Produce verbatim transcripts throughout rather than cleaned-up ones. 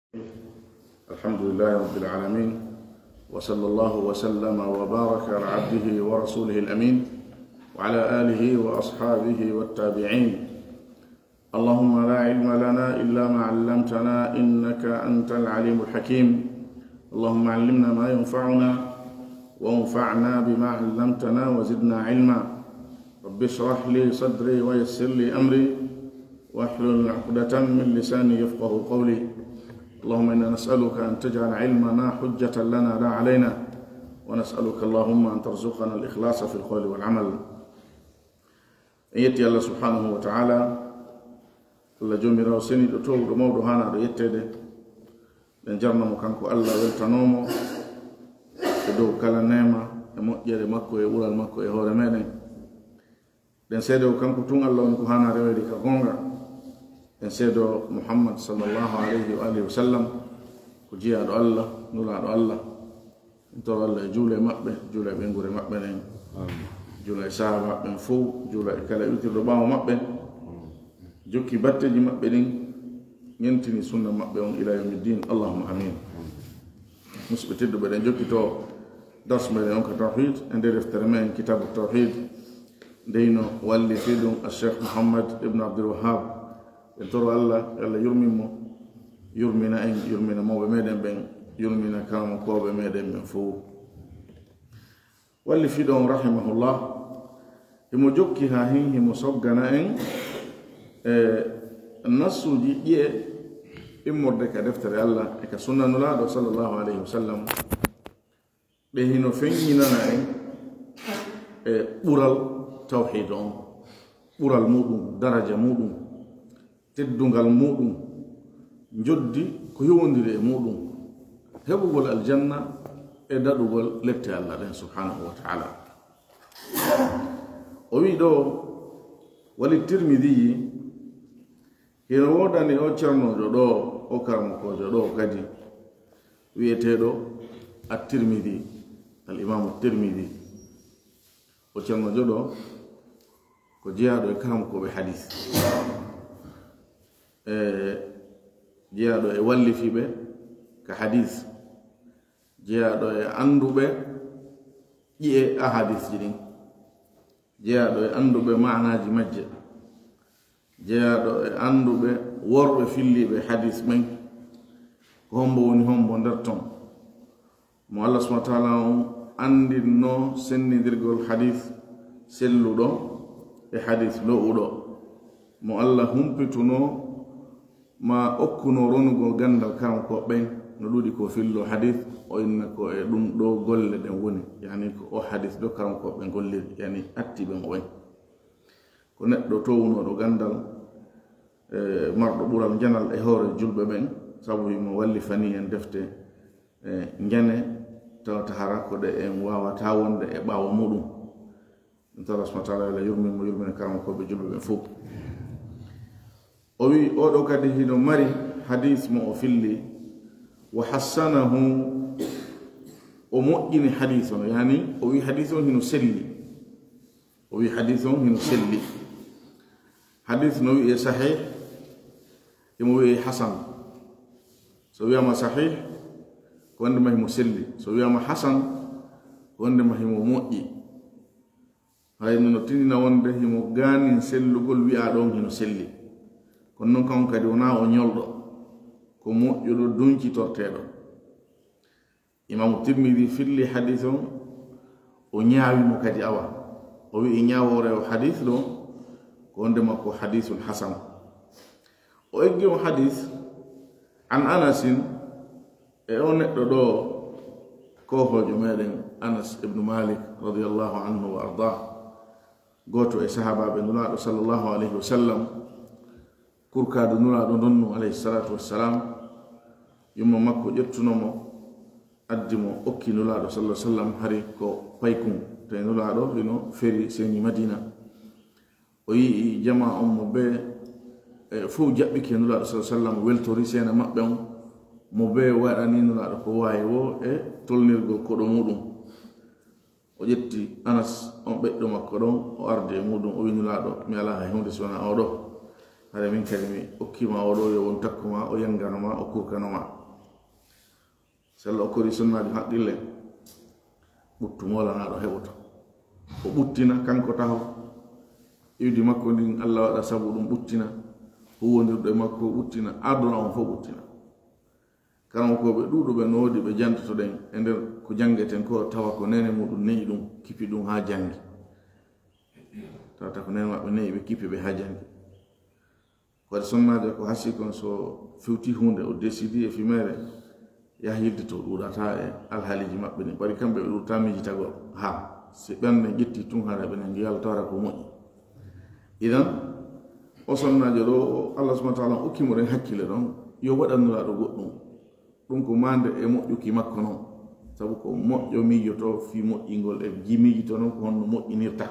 الحمد لله رب العالمين، وصلى الله وسلم وبارك على عبده ورسوله الأمين، وعلى آله وأصحابه والتابعين. اللهم لا علم لنا إلا ما علمتنا إنك أنت العليم الحكيم. اللهم علمنا ما ينفعنا وانفعنا بما علمتنا وزدنا علما. رب اشرح لي صدري ويسر لي أمري واحلل عقدة من لساني يفقه قولي. اللهم إنا نسألك أن تجعل علمنا حجة لنا لا علينا، ونسألك اللهم أن ترزقنا الإخلاص في القول والعمل. En yetti Allah subhanahu wa ta'ala, Allah jomirawo seniɗo, towɗo, mawɗo, hanaɗo yettede. Ɗen jarna mo kanko Allah, weltanomo e dow kala neema e moƴƴere makko e ɓural makko e hoore meɗen. Ɗen seedo kanko tun Allah woni ko hana rewede ka gonga. Ɗen seedo Muhammad sallallahu alayhi wa alihi wa sallam ko jiyaaɗo Allah, nulaaɗo Allah. En toro Allah e juula e maɓɓe, juula e ɓeynguure maɓɓe nden, juula e sahaaba ɓen fow, juula e kala iwtirɗo ɓaawo maɓɓe, jokki batteji maɓɓe ɗin, ñentini sunna maɓɓe on ila yawmiddin. Allahumma amin. Musidɓe tedduɓe, ɗen jokkito dars meɗen on ka tawhid e nder deftere men Kitabu Tawhid, nde hino wallifi ɗum Cheikh Muhammad ibn Abdul Wahhab. En toro Allah, Allah yurmin mo, yurmina en, yurmina mawɓe meɗen ɓen, yurmina karamokooɓe meɗen ɓen fow. Wallifiiɗo on, rahimahullah, himo jokki haa hin, himo soggana en e nassuuji ƴi'e immorde ka deftere Allah e ka sunna Nulaaɗo sallallahu alayhi wa sallam. Ɗe hino feññinana en e ɓural tawhiid on, ɓural muɗum, daraja muɗum, teddungal muɗum, njoddi ko yowondiri e muɗum, heɓugol aljanna e daɗugol lette Allah ɗen subhanahu wa ta'ala. O wi'i ɗo, wali Tirmidhi, hino woodani o ceernoojo ɗo, o karamokoojo ɗo kadi, wi'eteeɗo At-Tirmidhi, Al-Imaamu Tirmidhi. O ceernoojo ɗo ko jeyaaɗo e karamokooɓe hadis, e jeyaaɗo e wallifiiɓe ka hadis, jeyaaɗo e annduɓe ƴi'e ahadisji ɗin, jeyaaɗo e annduɓe maanaaji majje, jeyaaɗo e annduɓe worɓe filliiɓe hadis ɓen, ko hombo woni hombo nder ton. Mo Allah subhanahu wa ta'ala on anndinno sennindirgol hadis selluɗo e hadis lo'uɗo. Mo Allah humpituno ma okkuno ronugol ganndal karamokooɓe ɓen no ɗuuɗi ko fillo hadis, o inna ko e ɗum ɗo golle ɗen woni, yani ko o hadis ɗo karamokooɓe ɓen golliri, yani atti ɓen o ɓen. Ko neɗɗo towunooɗo ganndal, e marɗo ɓural njanal e hoore julɓe ɓen, sabu himo wallifani en defte, e, njane, tawata hara ko ɗe en waawata wonde e ɓaawo muɗum. Ɗum tan Allah subhanahu wa ta'ala yo Allah yurmin mo, yurmina karamokooɓe julɓe ɓen fow. O wi'i, oɗo kadi hino mari hadis mo o filli, wa hassanahu, o moƴƴini hadis on, yani o wi'i hadis on hino selli. O wi'i hadis on hino selli. Hadis no wi'e sahih, himo wi'e hasan. So wi'ama sahih, ko wonde ma himo selli. So wi'ama hasan, ko wonde ma himo moƴƴi. Haray no tinndina wonde himo gaanin sellugol wi'aaɗo on hino selli. Kono non kan kadi wonaa o ñolɗo, ko moƴƴuɗo duñcitorteeɗo. Imaamu Tirmidi filli hadis on, o ñaawi mo kadi awa. O wi'i ñaawoore o hadis ɗo, ko wonde makko hadisun hasan. O eggi on hadis, an Anasin, e o neɗɗo ɗo, koohoojo meɗen Anas ibnu Malik radiyallahu anhu wa ardah, gooto e sahaabaaɓe Nulaaɗo sallallahu alayhi wa sallam, kurkaadu Nulaaɗo ndonnu alayhi salatu wassalam, yumma makko ƴettuno mo, addi mo, okki Nulaaɗo sallallahu alayhi wa sallam, hari ko paykun, tawi Nulaaɗo hino feri seeni Madina. O yi'i jamaa on mo bee, e, fow jaɓɓike Nulaaɗo sallallahu alayhi wa sallam, weltori seena maɓɓe on, mo bee waɗani Nulaaɗo ko waawi woo e tolnirgol koɗo muɗum. O ƴetti Anas on ɓeɗɗo makko ɗon, o ardi e muɗum, o wi'i, Nulaaɗo, mi alaa hay huunde si wonaa oo ɗoo. Hara min kadi mi okkima oɗo yo won takkuma, o yanganoma, o kurkanoma. Sella o kori sunnaaji haqqille, ɓuttu molanaaɗo heɓoto. O ɓuttina kanko taho, iwdi makko ndin Allah waɗa sabu ɗum ɓuttina, huwondirɗo e makko ɓuttina, aduna on fof ɓuttina. Karamokooɓe ɗuuɗuɓe no woodi ɓe jantotoɗen e nder ko janngeten ko, tawa ko neene muɗum ne'i ɗum, kipi ɗum haa janngi. Tawata ko neene maɓɓe ne'i ɓe, kipi ɓe haa janngi. Waɗi sonnaajo ko hasi kon, so fewti huunde, o décidi e fimere, yaha yilde to ɗuuɗata e alhaaliji maɓɓe ɗin. Waɗi kamɓe ɓe ɗuuɗata miijitagol. Ha, si ɓernde ƴetti tun, hara ɓe nani yo Allah tawata ko moƴƴi. Idan, o sonnaajo ɗo, o Allah subhanahu wa ta'ala okkimo ɗen hakkille ɗon, yo waɗan Nulaaɗo goɗɗum. Ɗum ko maande e moƴƴuki makko non. Sabu ko moƴƴo miijoto fii moƴƴingol e ji miijito non ko honno moƴƴinirta.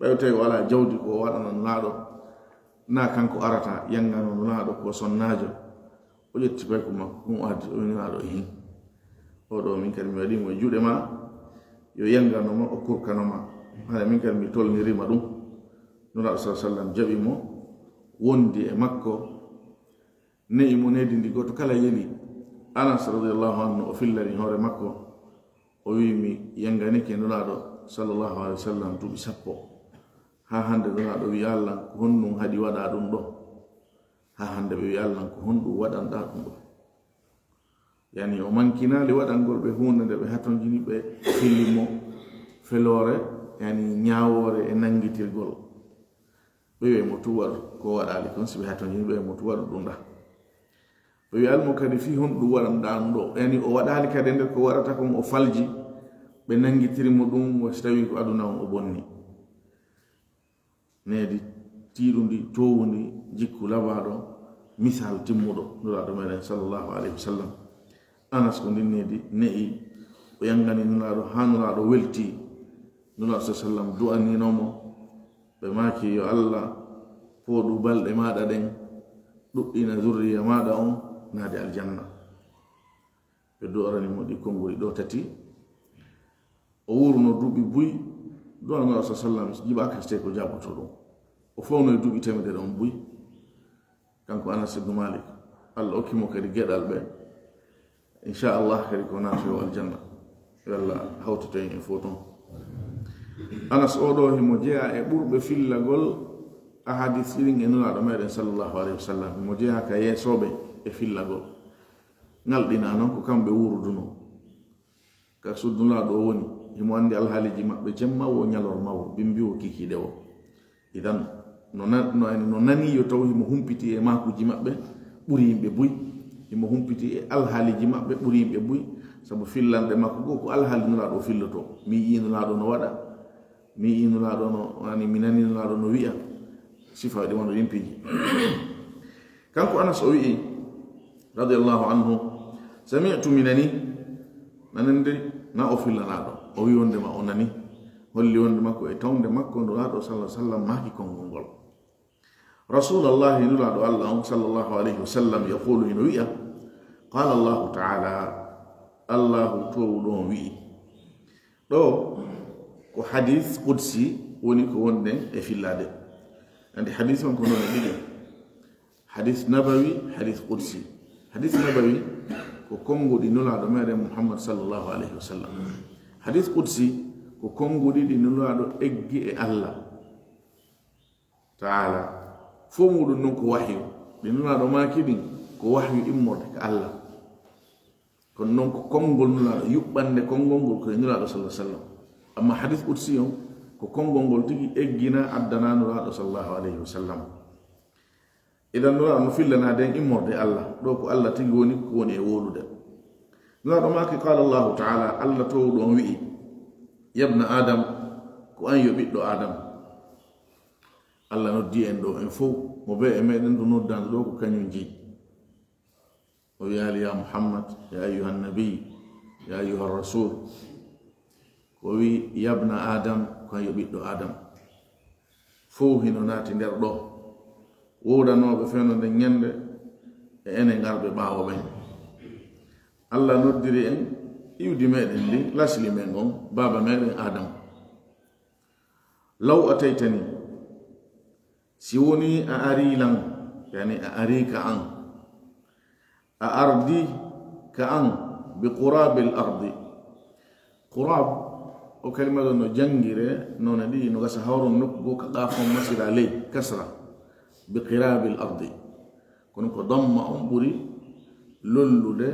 Ɓay tawi o alaa jawdi ko o waɗana Nulaaɗo, na kanko arata yangano Nulaaɗo ko sonnaajo. O ƴetti payko makko, ɗum o addi, o wi'i Nulaaɗo, "Ehin. Oɗo min kadi mi waɗi mo e juuɗe ma, yo yangano ma, o kurkano ma. Hara min kadi mi tolnirima ɗum." Nulaaɗo sallallahu alaihi wasallam jaɓi mo, wondi e makko, ne'i mo nedi ndi gooto kala yeli. Anas radiyallahu anhu o fillani hoore makko, o wi'i, "Mi yanganike Nulaaɗo sallallahu alaihi wasallam duuɓi sappo. Haa hannde Nulaaɗo wi'a Allah, ko honɗum haɗi waɗa ɗum ɗo?" Haa hannde ɓe wi'a Allah, "Ko honɗum waɗanɗa ɗum ɗo?" Yani o mankinaali waɗangol ɓe huunde nde ɓe hatonjini, ɓe fili mo feloore, yani ñaawoore e nanngitirgol. Ɓe wi'a mo tu waɗu ko waɗaali kon, si ɓe hatonjini, ɓe wi'a mo tu waɗu ɗum ɗa. Ɓe wi'a mo kadi fii honɗum waɗanɗa ɗum ɗo? Yani o waɗaali kadi e nder ko waɗata kon, o falji, ɓe nanngitiri mo ɗum, wa si tawi ko aduna on o bonni. Needi tiiɗundi, toowundi, jikku labaaɗo, misal timmuɗo, Nulaaɗo meɗen sallallahu alayhi wa sallam. Anas ko ndin needi ne'i, o yangani Nulaaɗo, haa Nulaaɗo welti. Nulaaɗo sallallahu alayhi wa sallam du'anino mo, ɓe maaki, "Yo Allah fooɗu balɗe maaɗa ɗen, ɗuɗɗina zurriya maaɗa on, naade aljanna." Ɓe du'orani mo ɗi konnguɗi ɗo tati. O wuurno duuɓi buy, du'ango Nulaaɗo sallallahu alayhi wa sallam jiɓaaka, so tawi ko jaaboto ɗum. O fawno e duuɓi teemedere on buy. Kanko Anas ibn Malik, Allah okki mo kadi geɗal ɓe. Inchallah, kadi ko naatoyo aljanna. Yo Allah hawtito en e fof toon. Anas oɗo himo jeyaa e ɓurɓe fillagol ahadis ɗin e Nulaaɗo meɗen sallallahu alayhi wa sallam. Himo jeyaa ka yeesooɓe e fillagol. Ngal ɗina noon ko kamɓe wuurduno. Ka suudu Nulaaɗo o woni, himo anndi alhaaliiji maɓɓe jemma wo ñalorma wo, bimbi wo kikiiɗe wo. Idan, no na-, no, no nani yo taw himo humpiti e maakuuji maɓɓe ɓuri yimɓe buy, himo humpiti e alhaaliiji maɓɓe ɓuri yimɓe buy, sabu fillanɗe makko goo ko alhaali Nulaaɗo o fillotoo. Mi yi'ii Nulaaɗo no waɗa, mi yi'ii Nulaaɗo no, yani mi nanii Nulaaɗo no wi'a, sifaaji ɗi wano ɗin piiji. Kanko Anas o wi'i, radiyallahu anhu, "Sami'tu", mi nani, nanande na o fillanaaɗo. O wi'i wonde ma o nani, holli wonde makko e tawnde makko Nulaaɗo sallallahu alayhi wa sallam maaki konngol ngol. Rasulallahi, Nulaaɗo Allah on sallallahu alayhi wa sallam, yaqulu, hino wi'a, "Qala Allahu ta'ala", Allahu toowuɗo on wi'i. Ɗo ko hadis qudsi woni ko wonɗen e fillaade. Anndi hadis on ko noone ɗiɗi. Hadis nabawi, hadis qudsi. Hadis nabawi ko konnguɗi Nulaaɗo meɗen Muhammad sallallahu alayhi wa sallam. Hadis qudsi ko konnguɗi ɗi Nulaaɗo eggi e Allah ta'ala. Fof muɗum noon ko wahyu. Ɗi Nulaaɗo maaki ɗin ko wahyu immorde ka Allah. Kono noon ko konngol Nulaaɗo, yuɓɓande konngol ngol ko e Nulaaɗo sallallahu alayhi wa sallam. Amma hadis qudsi on, ko konngol ngol tigi eggina addana Nulaaɗo sallallahu alayhi wa sallam. Idan Nulaaɗo no fillanaade en immorde Allah, ɗo ko Allah tigi woni, ko woni e wowlude. Nulaaɗo maaki, qala Allahu ta'ala, Allah toowuɗo on wi'i, "Yabna Adam, ko an yo ɓiɗɗo Adam." Allah noddi en ɗo en fow, mo bee e meɗen ɗo noddaande ɗo ko kañum jeyi. O wiyaali, "Ya Muhammad, ya ayyuhan nabi, ya ayyuhan rasul." Ko o wi, "Yabna Adam", ko yo ɓiɗɗo Adam. Fow hino naati nder ɗo. Wowdanooɓe fewndo nden ñande e enen arɓe ɓaawo ɓen. Allah noddiri en iwdi meɗen ndin, lasli men on, baaba meɗen Adam. "Law ataytani", Si woni a ari lan, yani a ari ka an, a ardi ka an, bi qurabil ardi. Qurab, o kalima ɗo no jangire none ɗiɗi, no gasa hawron nokku goo ka qafon masira ley, kasra, bi qirabil ardi. Kono ko damma on ɓuri lollude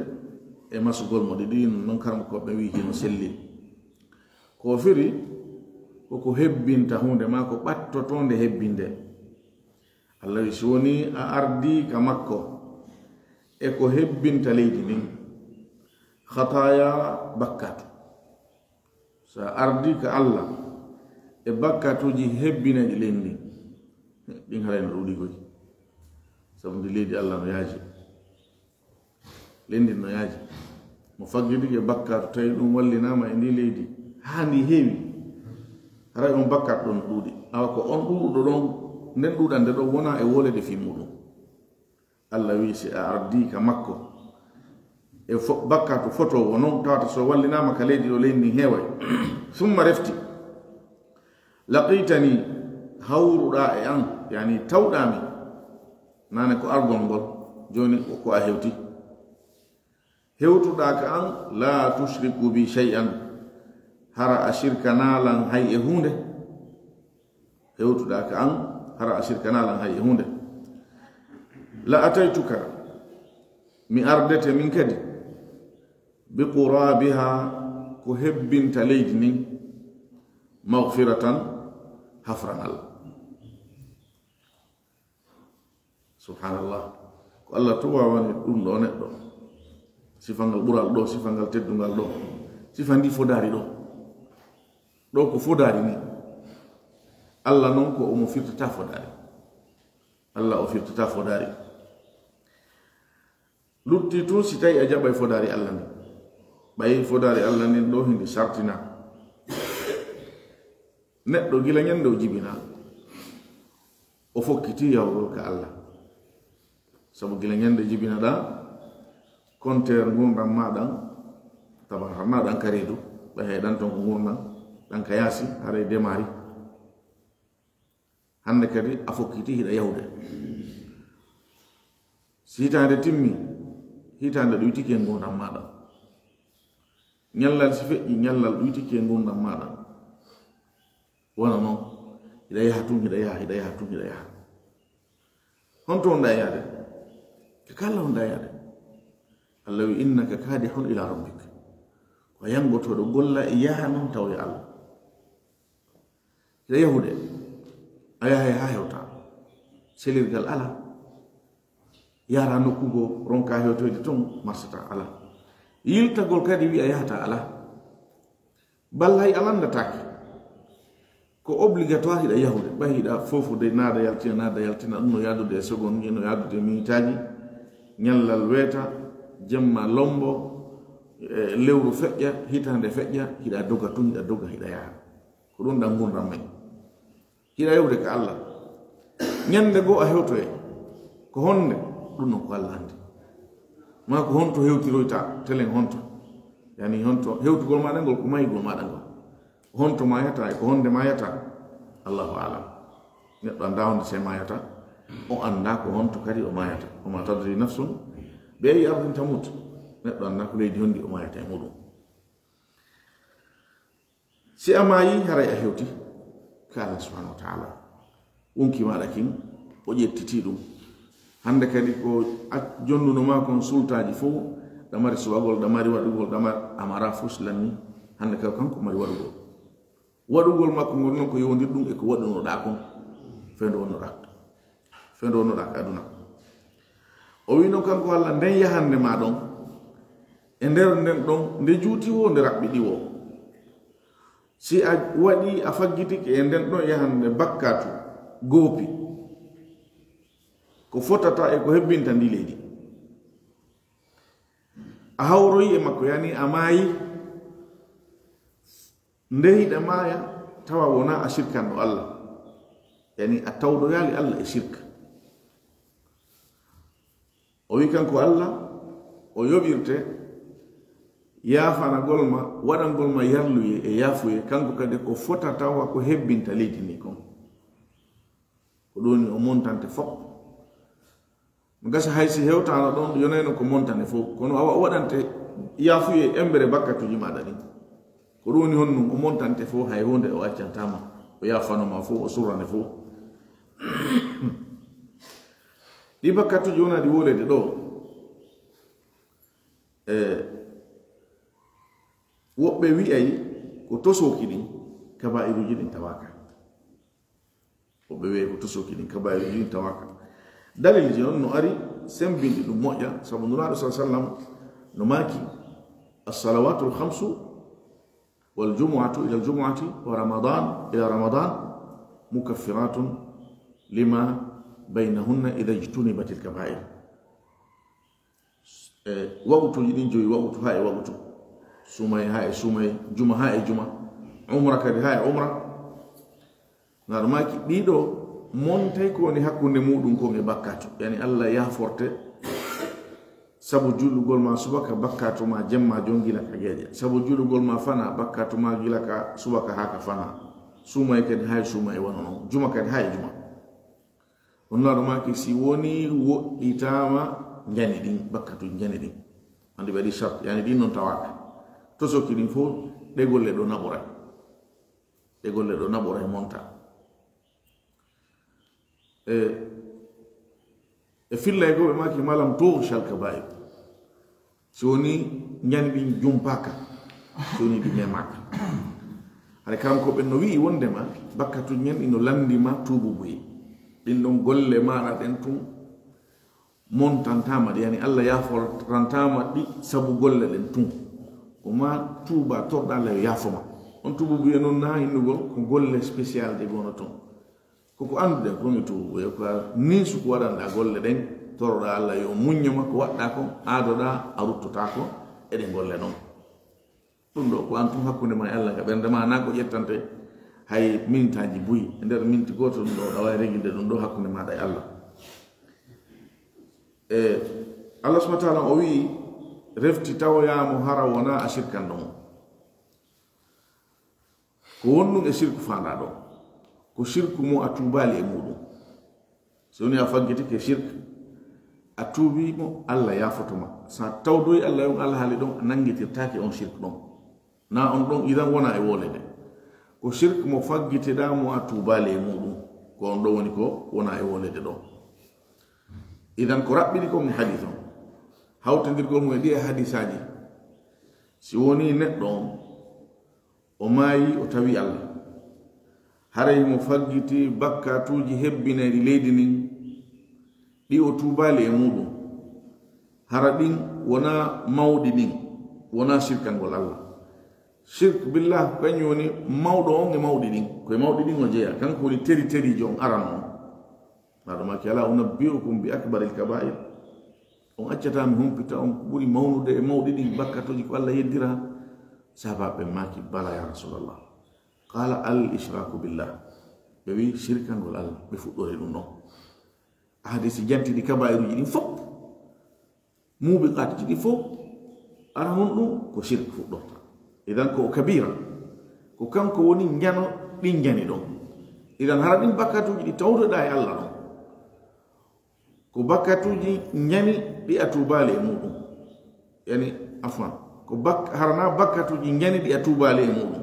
e masugol mo ɗiɗi, non karamokooɓe ɓen wi'i hino selli. Ko firi, ko ko hebbinta huunde maa ko ɓattotoonde hebbinde. Allah wi, si woni a ardii ka makko e ko hebbinta leydi ndin, khataaya, bakkaatu. So a ardii ka Allah e bakkaatuuji hebbinayɗi leydi ndin, ɗin haray no ɗuuɗi koy. Sabu ndi leydi Allah no yaaji. Leydi no yaaji. Mo faggidike bakkaatu, tawi ɗum wallinaama e ndi leydi, haa ndi heewi, haray on bakkaatu ɗon no ɗuuɗi. Awa ko on ɗuuɗuɗo ɗon, nden ɗuuɗande ɗon wonaa e wolede fii muɗum. Allah wi, si a ardii ka makko e fo-, bakkaatu fotoowo non, tawata so wallinaama ka leydi ɗo, leydi ndin heeway. Summa refti, laqitani, hawruɗaa e an, yani tawɗaa mi. Nane ko argol ngol, jooni ko, ko a hewti. Hewtuɗaa ka an, la tushriku bi shay'an, hara a shirkanaa lan hay e huunde. Hewtuɗaa ka an, hara a shirkanaa lan hay e huunde. La ataytuka, mi ardete min kadi, bi qurabiha, ko hebbinta leydi ndin, maghfiratan, hafrangal. Subhanallah. Ko Allah tun waawani ɗum ɗo neɗɗo. Sifal ngal ɓural ɗo, sifal ngal teddungal ɗo, sifal ndi fodaari ɗo. Ɗo ko fodaari ni. Allah non ko omo firtata fodaari. Allah o firtata fodaari. Lutti tun si tawi a jaɓay fodaari Allah ndin. Ɓay fodaari Allah ndin ɗo hindi sartina. Neɗɗo gila ñande o jibina, o fokkiti yawgol ka Allah. Sabu gila ñande jibinaɗaa, compteur ngurndan maa ɗan, tabaraka maa ɗan ka reedu, ɓay hay ɗan ton ko ngurndan, ɗan ka yaasi, haray demaari. Hande kadi a fokkiti hiɗa yahude. Si hitaande timmi, hitaande ɗuytike ngurndan maa ɗan. Ñallal si feƴƴi, ñallal ɗuytike ngurndan maa ɗan. Wano non, hiɗa yaha tun, hiɗa yaha, hiɗa yaha tun, hiɗa yaha. Honto wonɗaa yaade? Ka ka Allah wonɗaa yaade? Allah wi, innaka kadihun ila rabbik. Ko a yangotooɗo golla e yaha non tawoya Allah. Hiɗa yahude, a yahay haa hewta. Selirgal alaa. Yara nokku goo, ronka hewtoyde ton, marsata alaa. Yiltagol kadi wi'a yahata alaa. Balla hay a lanndataake. Ko obligatoire hiɗa yahude. Ɓay hiɗa foofude, naada yaltina, naada yaltina, ɗum no yaadude e seconde, no yaadude e minitaaji. Ñallal weeta, jemma lombo, e lewru feƴƴa, hitaande feƴƴa, hiɗa doga tun, hiɗa doga, hiɗa yaha. Ko ɗum ɗan ngurndan men. Hiɗa yahude ka Allah. Ñande goo a hewtoye. Ko honde? Ɗum non ko Allah anndi. Maa ko honto hewtiroyta, telen honto. Yani honto hewtugol maaɗa ngol, ko mayigol maaɗa ngol. Ko honto maayata e ko honde maayata? Allahu a'lam. Neɗɗo anndaa honde se maayata. O anndaa ko honto kadi o maayata. Wa ma tadri nafsun bi ayyi ardin tamut. Neɗɗo anndaa ko leydi honndi o maayata e muɗum. Si a maayi, haray a hewti ka Allah subhanahu wa ta'ala. Wonki maaɗa kin, o ƴettiti ɗum. Hande kadi ko a-, jonnuno ma kon sultaaji fow, ɗa mari suwagol, ɗa mari waɗugol, ɗa mari amara fus lanni. Hande kadi kanko mari waɗugol. Waɗugol makko ngol non ko yowondir ɗum e ko waɗunoɗaa kon. Fewndo wonnoɗaa. Fewndo wonnoɗaa ka aduna. O wi non kanko Allah, nden yahande ma ɗon, e nder nden ɗon, nde juuti wo, nde raɓɓiɗi wo. Si a waɗi, a faggitike e nden ɗon yahande bakkaatu, goopi, ko fotata e ko hebbinta ndi leydi. A hawroyi e makko, yani a maayi, nde hiɗa maaya, tawa wona a shirkanɗo Allah. Yani a tawɗoyaali Allah e shirka. O wi kanko Allah, o yoɓirte yaafanagol ma, waɗangol ma yarluye e yaafuye, kanko kadi ko fota tawa ko hebbinta leydi ndi kon. Ko ɗum woni o montante fof. No gasa hay si hewtaano ɗon, yonayno ko montane fof. Kono awa o waɗante yaafuye embere bakkatuuji maaɗa ɗin. Ko ɗum woni honɗum o montante fof, hay huunde o accantaa ma. O yaafano ma fof, o surrane fof. Ɗi bakkatuuji wona ɗi wolede ɗo. E, woɓɓe wi'ay ko tosooki ɗin, kabaa'iruuji ɗin tawaaka. Woɓɓe wi'ay ko tosooki ɗin, kabaa'iruuji ɗin tawaaka. Dalilji non no ari, sembinɗi ɗum moƴƴa, sabu Nulaaɗo sallallaahu alayhi wa sallam no maaki, "As-salawaatul khamsu wal jumu'atu ila al-jumu'ati wa Ramadan ila Ramadan mukaffiratun lima baynahunna idha ijtunibatil kabaa'ir." E, waqtuuji ɗin joyi, waqtu haa e waqtu, suumay haa e suumay, juma haa e juma, umra kadi haa e umra. Naaɗo maaki ɗiɗo montay ko woni hakkunde muɗum kon e bakkatu. Yani Allah yaaforte sabu juulugol ma subaka, bakkatu ma jemma jon gila ka geeƴe. Sabu juulugol ma fana, bakkatu ma gila ka subaka haa ka fana. Suumay kadi haa e suumay wano non. Juma kadi haa e juma. On Naaɗo maaki si woni woɗɗitaama njani ɗin, bakkatu njani ɗin. Andi ɓe waɗi sart, yani ɗin non tawaaka. Tosoki ɗin fof, ɗe golle ɗo naɓoray. Ɗe golle ɗo naɓoray monta. E, e fillay ko ɓe maaki malam tughshal kabaa'ir. Si woni njani ɗin jumpaaka, si woni ɗi memaaka. Hara karam ko ɓen no wi'i wondema bakkatu ngen ino landima tuubu buy. Ɗin ɗon golle maaɗa ɗen tun montantaama ɗi, yani Allah yaaforantaama ɗi sabu golle ɗen tun. O ma tuuba torɗa Allah yo yaafoma. On tuubu buy non na innugol ko golle spécial ɗe gono ton. Ko ko annduɗen ko mi tuubu, yo ko a ninsu ko waɗanɗa golle ɗen, toroɗa Allah yo muñño ma ko waɗɗa kon, aadoɗa a ruttotaako eɗen golle non. Ɗum ɗo ko an tun hakkunde ma e Allah, ka ɓernde ma na ko ƴettante hay mintaaji buy. E nder minti gooto ɗum ɗo, ɗa waawi regilde ɗum ɗo hakkunde maaɗa e Allah. E Allah subhanahu wa ta'ala o wi'i, refti tawoyaa mo hara wona a sirkanɗo mo. Ko wonɗum e sirku faandaa ɗo? Ko sirku mo a tuubaali e muɗum. So woni a faggitike sirk, a tuubii mo, Allah yaafoto ma. So a tawdoyi Allah e on alhaali ɗon, a nanngitirtaake on sirk ɗon. Na on ɗon idan wona e wolede. Ko sirk mo faggiteɗaa mo a tuubaali e muɗum. Ko on ɗon woni ko wona e wolede ɗon. Idan ko raɓɓiɗi kon e hadiis on. Hawtindirgol mum e ɗi e hadiisaaji. Si woni neɗɗo on, o maayi, o tawi Allah. Haray himo faggiti bakkatuuji hebbinayɗi leydi ndin, ɗi o tuubaali e muɗum. Hara ɗin wona mawɗi ɗin, wona sirkangol Allah. Shirk billah, ko kañum woni mawɗo on e mawɗi ɗin. Ko e mawɗi ɗin o jeyaa. Kanko woni teri teriijo on arano on. Naaɗo maaki, "Alaa unabbi'ukum bi akbaril kabaa'ir?" On accataa mi humpita on ko ɓuri mawnude e mawɗi ɗin bakkatuuji ko Allah yeddira? Sahabaaɓe maaki, "Bala ya Rasulallah." Qaala, "Al ishraaku billah." Ɓe wi, "Sirkangol Allah." Ɓe fuɗɗori ɗum ɗon. Ahadisi jantiɗi kabaa'iruuji ɗin fof. Muubiqaatuji ɗi fof, ara honɗum? Ko shirk fuɗɗorta. Idan ko o kabira. Ko kanko woni njano ɗin njani ɗon. Idan hara ɗin bakkatuuji ɗi tawtoɗaa e Allah ɗon. Ko bakkatuuji njani ɗi a tuubaali e muɗum. Yani, afwan. Ko bak-, hara na bakkatuuji njani ɗi a tuubaali e muɗum.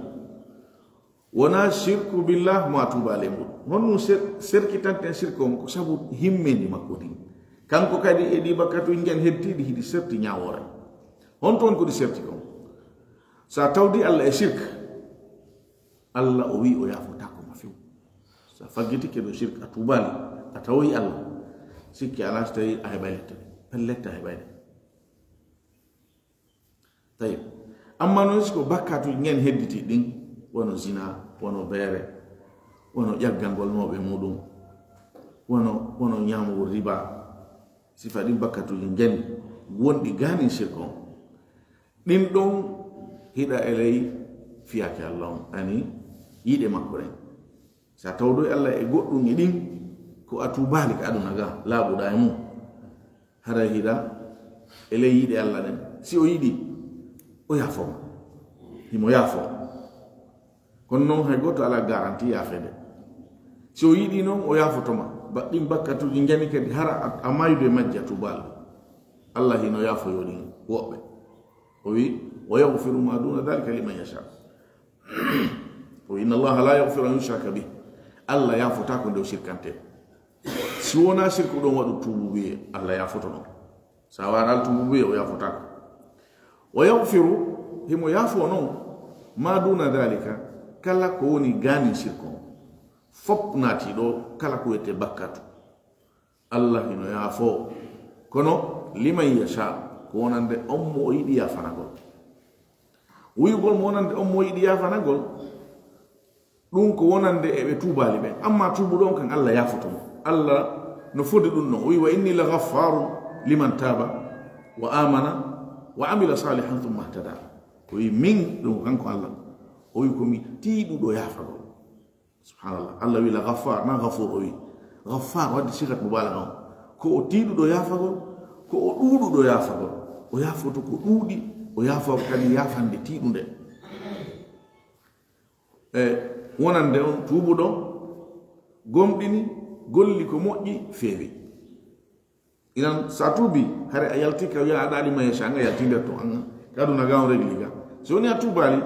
Wona shirku billah mo a tuubaali e muɗum. Honɗum ser-, serkitanten shirku on? Ko sabu himmendi makko ndin. Kanko kadi e ɗi bakkatuuji ngen heddiiɗi hiɗi serti ñaawoore. Honto woni ko ɗi serti kon? Sa tawdi Allah e shirk, Allah o wi o yaafotaako ma few. Sa faggitike ɗo shirk, a tuubaali, a tawoyi Allah, sikki alaa so tawi a heɓay lette. Pellet a heɓay ɗe. Tayyib. Amma noon, si ko bakkatuuji ngen hedditi ɗin, wano zina, wano beere, wano ƴaggangol mawɓe muɗum, wano, wano ñaamugol riba, sifa ɗin bakkatuuji ngen wonɗi gaanin shirk on. Ɗin ɗon hiɗa e ley fiyaake Allah on, ani yiɗe makko ɗen. Sa tawdoyi Allah e goɗɗum e ɗin, ko a tuubaali ka aduna ga, laaɓuɗa e mum. Haray hiɗa e ley yiɗe Allah ɗen. Si o yiɗi, o yaafoma. Himo yaafo. Kono noon hay gooto alaa garanti yaafeede. Si o yiɗi noon, o yaafotoma. Ba-, ɗin bakkatuuji njani kadi hara a, a maydu e majji a tuubaali. Allah hino yaafoyoo ɗin woɓɓe. O wi, "Wa yaghfiru ma duna dhalika liman yasha." O wi, "Inna Allaha la yaghfiru an yushraka bih." Allah yaafotaako nde o shirkante. Si wonaa shirku ɗon waɗu tuububuye, Allah yaafoto ɗon. Sa waɗaali tuububuye, o yaafotaako. "Wa yaghfiru", himo yaafoo non, "ma duna dhalika", kala ko woni gaanin shirku on. Fop naati ɗo, kala ko wiyetee bakkatu. Allah hino yaafoo. Kono, "liman yasha", ko wonande on mo o yiɗi yaafanagol. Wiyugol mo wonande on mo o yiɗi yaafanagol, ɗun ko wonande e ɓe tuubaali ɓen. Amma tuubuɗo on kan, Allah yaafoto mo. Allah no fodi ɗun non. O wi, "Wa inni la ghaffarun liman taba wa amana wa amila salihan thumma ihtada." O wi, "Min", ɗun ko kanko Allah. O wi, "Ko mi tiiɗuɗo yaafagol." Subhanallah. Allah wi la ghaffar, na ghafur o wi. Ghaffar wadde sigat mubalagha on. Ko o tiiɗuɗo yaafagol, ko o ɗuuɗuɗo yaafagol. O yaafoto ko ɗuuɗi, o yaafoo kadi yaafande tiiɗunde. E wonande on tuubuɗo, gomɗini, golli ko moƴƴi, feewi. Inan, sa tuubi, hare a yalti ka wiya aɗa liman yasha, nga yalti nder ton, an ka aduna ga on regli ga. Si woni a tuubaali,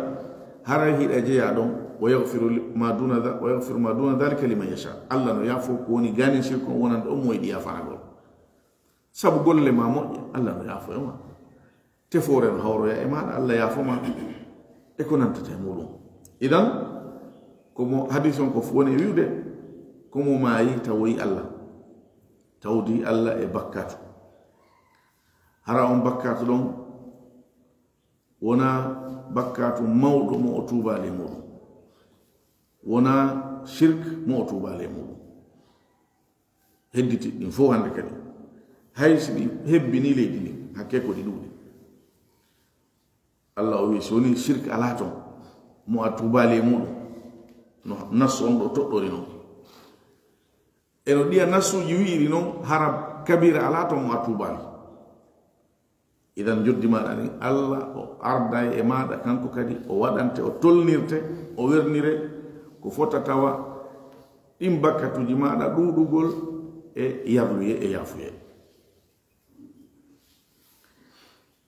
hare hiɗa jeyaa ɗon, "Wa yaghfiru li-, ma duna dha-, wa yaghfiru ma duna dhalika liman yasha." Allah no yaafoo ko woni gaanin shirku on wonande on mo yiɗi yaafanagol. Sabu golle ma moƴƴe, Allah no yaafoo e ma. Tefoore no hawroya e maaɗa, Allah yaafoo ma. E ko nantata e muɗum. Idan, ko mo hadis on ko woni e wi'ude, ko mo maayi tawoyi Allah. Tawdi Allah e bakkatu. Hara on bakkatu ɗon wonaa bakkatu mawɗo mo o tuubaali e muɗum. Wonaa shirk mo o tuubaali e muɗum. Hedditi ɗin fow hannde kadi. Hay si ɗi hebbinii leydi ndin, hakkee ko ɗi ɗuuɗi. Allah o wi'i, si wonii shirk alaa ton, mo a tuubaali e muɗum, no nassu on ɗo toɗɗori non. E no ɗiya nassuuji wi'iri non, hara kabira alaa ton mo a tuubaali. Idan joddi maaɗa ndin, Allah o arday e maaɗa, kanko kadi o waɗante, o tolnirte, o wernire ko fota tawa ɗin bakkatuuji maaɗa ɗuuɗugol e yarluyee e yaafuyee.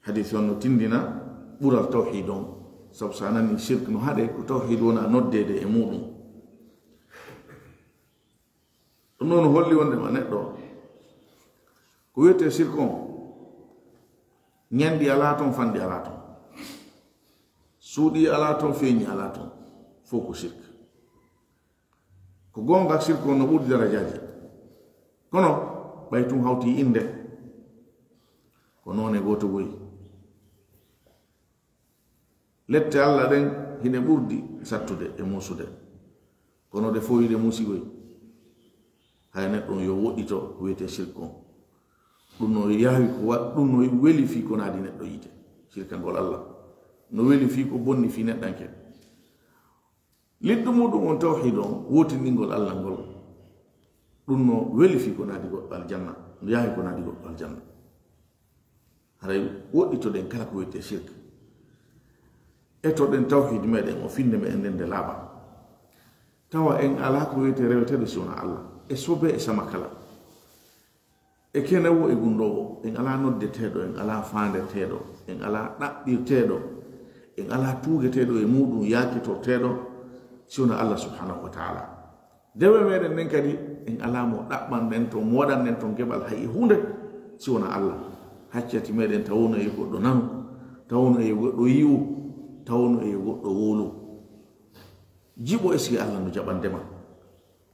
Hadis on no tindina ɓural tawhid on, sabu sa nani shirk no haɗe, ko tawhid wona noddeede e muɗum. Ɗum noon holli wonde ma neɗɗo, ko wiyetee shirk on, ñanɗi alaa toon, fanɗi alaa toon, suuɗi alaa toon, feeñi alaa toon, fof ko shirk. Ko goonga, shirk on no ɓuri darajaaji, kono ɓay tun hawti innde, ko noone gooto woyi. Lette Allah ɗen hine ɓurdi sattude e muusude, kono ɗe fow hiɗe muusi koy. Hay neɗɗo on yo woɗɗito ko wiyetee shirk on. Ɗum no yaawi ko wa-, ɗum no weli fii ko naadi neɗɗo yiite, shirkangol Allah. No weli fii ko bonni fii neɗɗanke. Liddu muɗum on tawhiid on, wootindingol Allah ngol. Ɗum no weli fii ko naadi goɗɗo aljanna, no yaawi ko naadi goɗɗo aljanna. Haray woɗɗitoɗen kala ko wiyetee shirk. Etoɗen tawhiid meɗen o, finde meɗen nden nde laaɓa. Tawa en alaa ko wiyetee reweteeɗo si wonaa Allah. E sobe e sama kala. E kenewo e gunndoowo. En alaa noddeteeɗo, en alaa faandeteeɗo, en alaa ɗaɓɓirteeɗo, en alaa tuugeteeɗo e muuɗum, yaakitorteeɗo si wonaa Allah subhanahu wa ta'ala. Dewe meɗen nden kadi, en alaa mo ɗaɓɓanɗen ton, mo waɗanɗen ton geɓal hay e huunde, si wonaa Allah. Haccati meɗen tawno e goɗɗo nanu, tawno e goɗɗo yi'u, tawno e goɗɗo wowlu. Jiɓo, est-ce que Allah no jaɓande ma?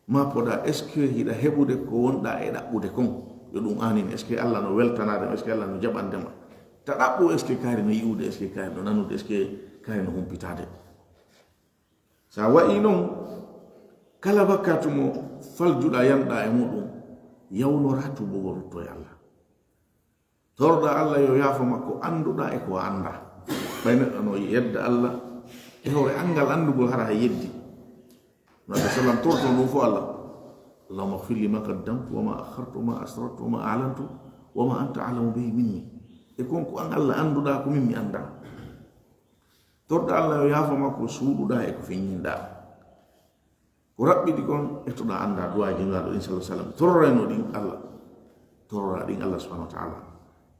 Ma poɗa, est-ce que hiɗa heɓude ko wonɗa e ɗaɓɓude kon? Yo ɗum aanin, est-ce que Allah no weltanaade ma? Est-ce que Allah no jaɓande ma? Ta ɗaɓɓu, est-ce que kaari no yi'ude? Est-ce que kaari no nanude? Est-ce que kaari no humpitaade? Sa wa'i non, kala bakkatu mo faljuɗa, yanɗa e muɗum, yawnora tuubugol, rutto e Allah. Torɗa Allah yo yaafo ma ko annduɗa e ko a annda. Ɓay neɗɗo no yedda Allah e hoore anngal anndugol hara hay yeddi. Nabi sallam torto ɗum fo Allah. Allahumma ighfir li ma qaddamtu wa ma akhartu wa ma asrartu wa ma a'lantu wa ma anta a'lamu bihi minni. E kon ko an Allah annduɗa, ko min mi annda. Torɗa Allah yo yaafo ma ko suuɗuɗa e ko feññinɗa. Ko raɓɓiɗi kon e toɗa annda duwaaji nulaaɗo ɗin sallallahu alaihi wasallam. Tororayno ɗin Allah. Torora ɗin Allah subhanahu wa ta'ala.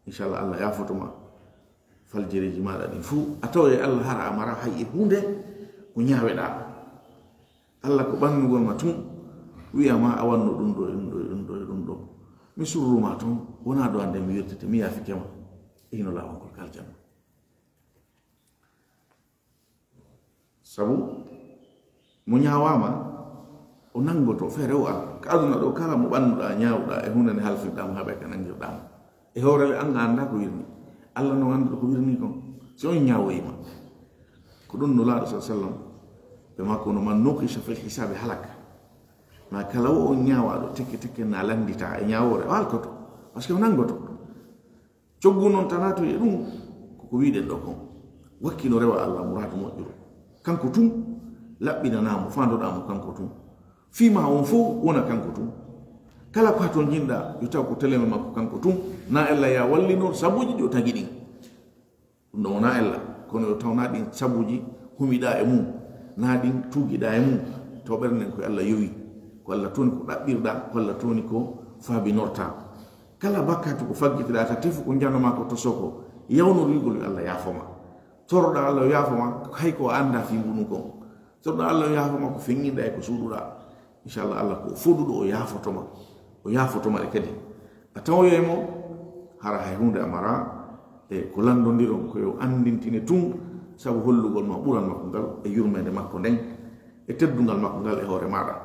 Inchallah Allah yaafoto ma faljireeji maaɗa ɗin fuu. A tawa e Allah hara a mara hay e huunde ko ñaaweɗaa. Allah ko ɓannugol ma tun wi'a ma a wanno ɗum ɗo e ɗum ɗo e ɗum ɗo e ɗum ɗo. Mi surruma tun wonaa ɗo annde mi wirtete mi yaafike ma. E hino laawol ngol ka aljanna. Sabu mo ñaawaama o nanngoto feere o Allah ka aduna ɗo kala mo ɓannuɗaa ñaawɗaa e huunde nde halfirɗaa mo haɓay ka nanngirɗaa mo. E hoore le an a anndaa ko wirni Allah non annduɗo ko wirni kon. Si on ñaawoyi ma ko ɗum nulaaɗo sa sallam ɓe makko no man nukisha fil hisaabi halak. Ma kala wo on ñaawaaɗo tekke tekke na lannditaa e ñaawoore o halkoto. Parce que o nanngoto. Coggu noon tanaa to e ɗum koko wiiɗen ɗo kon. Wakkilo rewa Allah muraadu moƴƴuru. Kanko tun laɓɓinanaa mo faandoɗaa mo kanko tun. Fii ma on fof wona kanko tun. Kala ko haton jinɗa yo taw ko teleme makko kanko tun. Na ella ya wallinor sabuuji ɗi o tagi ɗin. Ɗum ɗo wona ella kono yo taw na ɗin sabuuji humiɗa e mum. Na ɗin tuugiɗa e mum. Taw ɓernden ko Allah yowi. Ko Allah toni ko ɗaɓɓirɗa ko Allah toni ko faabinorta. Kala bakkatu ko faggitiɗa ka tefu ko njanoma ko tosoko yawnorigol yo Allah yaafoma. Toroɗa Allah yaafoma hay ko anda fi mbunu kon. Toroɗa Allah yaafoma ko feŋŋinɗa e ko suuɗuɗa. Inchallah Allah ko foduɗo o yaafotoma. O yaafotoma e kadi a tawoyay mo. Hara hay hunde amara e ko landondiron ko yo andintine tun. Sabu hollugol ma ɓural makko ngal e yurmede makko nden e teddungal makko ngal e hoore maɗa.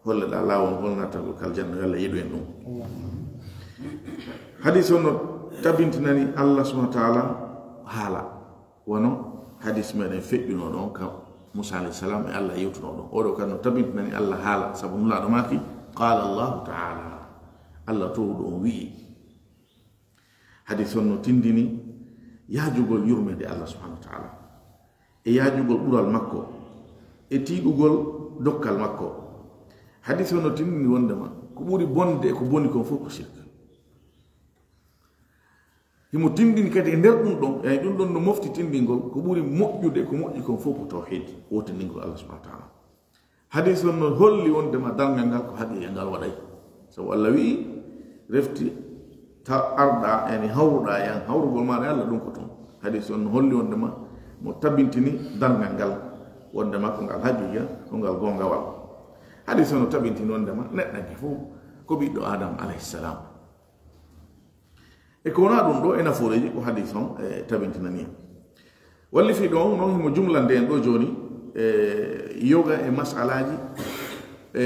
Holleɗa laawol ngol nattagol kal janna yo Allah yiɗu en ɗum. Hadis on no tabintinani Allah subhanahu wa taala haala. Wano hadis meɗen feƴƴuno ɗon ka Musa alayhi salam e Allah yewtuno ɗon oɗo kan no tabintinani Allah haala sabu nulaɗo maki. Qala Allahu taala, Allah towɗo on wi'i. Hadis on no tindini yaajugol yurmede Allah subhanahu wa taala e yaajugol ɓural makko e tiiɗugol dokkal makko. Hadis on no tindini wondema ko ɓuri bonde e ko boni kon fof ko shirk. Himo tindini kadi e nder ɗum ɗon yani ɗum ɗon no mofti tindingol ko ɓuri moƴƴude e ko moƴƴi kon fof ko tawhid wotindingol Allah subhanahu wa taala. Hadis on no holli wondema darngal ngal ko haqiqa ngal waɗay. Sabu Allah wi'i refti ta arɗa yani hawruɗa yan hawrugol maɗa e Allah ɗum ko tun. Hadis on no holli wondema mo tabintini darngal ngal wondema ko ngal haqiqa ko ngal gongawal. Hadis on no tabintini wondema neɗɗanke fof ko ɓiɗɗo Adam alayhi salam. E ko wona ɗum ɗo e nafooreji ko hadis on e tabintinani en. Walli fii ɗo on noon himo jumlande en ɗo jooni e yoga e masalaji e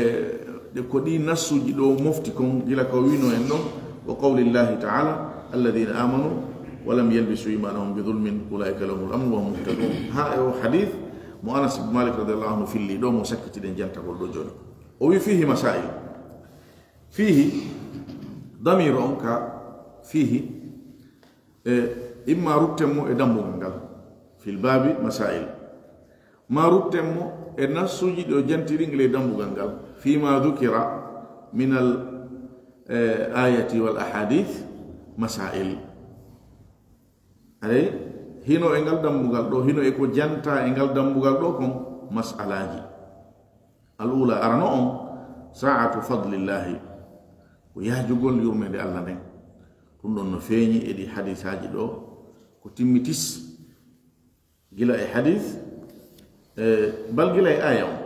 ɗe ko ɗi nassuji ɗo mofti kon gila ko wino en ɗon. Wa qawlillahi taala alladina amanu walam yalbisu imanahum bi zulmin ulaika lahumul amnu wa hum muhtadun. Ha e o hadis mo Anas ibn Malik radiallahu anhu filli ɗo mo sakkitiɗen jantagol ɗo jooni. O wi fihi masail. Fihi damir on ka fihi e imma rutten mo e dambugal ngal fil babi masail. Ma rutten mo e nassuji ɗo jantiri ngel e dambugal ngal fima dukira min al e, ayati wal ahadith masail. Aray hino e ngal dambugal ɗo hino e ko janta e ngal dambugal ɗo kon masalaji. Al ula arano on sa'atu fadlillahi ko yajugol yurmede Allah nden. Ɗum ɗon no feeñi e ɗi hadisaji ɗo ko timmitis gila e hadis e bal gila e aya on.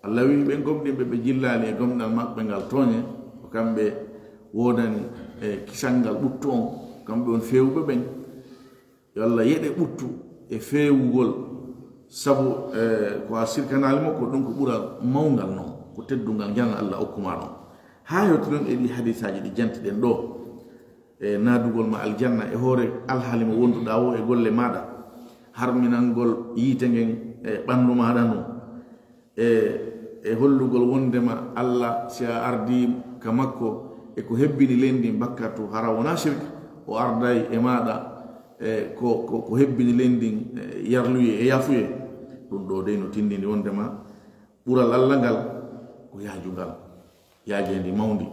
Allah wi ɓen gomɗinɓe ɓe jillaali e gomɗal maɓɓe ngal tooñe ko kamɓe wonani e kisal ngal ɓuttu on. Kamɓe on feewuɓe ɓen. Yo Allah yeɗe ɓuttu e feewugol sabu e ko a sirkanaali mo ko ɗum ko ɓural mawngal non ko teddungal ngal Allah okkuma ɗon. Haa hewti noon e ɗi hadiisaaji ɗi jantiɗen ɗoo e naadugol ma aljanna e hoore alhaali mo wonduɗaa woo e golle maaɗa, harminangol yiite ngen e ɓanndu maaɗa ndun. E e hollugol wondema Allah si a ardii ka makko e ko hebbini leydi ndin bakkatu hara wonaa shirk, o arday e maaɗa e ko ko ko hebbini leydi ndin e yarluyee e yaafuyee. Ɗum ɗoo dey no tindini wondema ɓural Allah ngal ko yaajungal. Yaajeendi mawndi.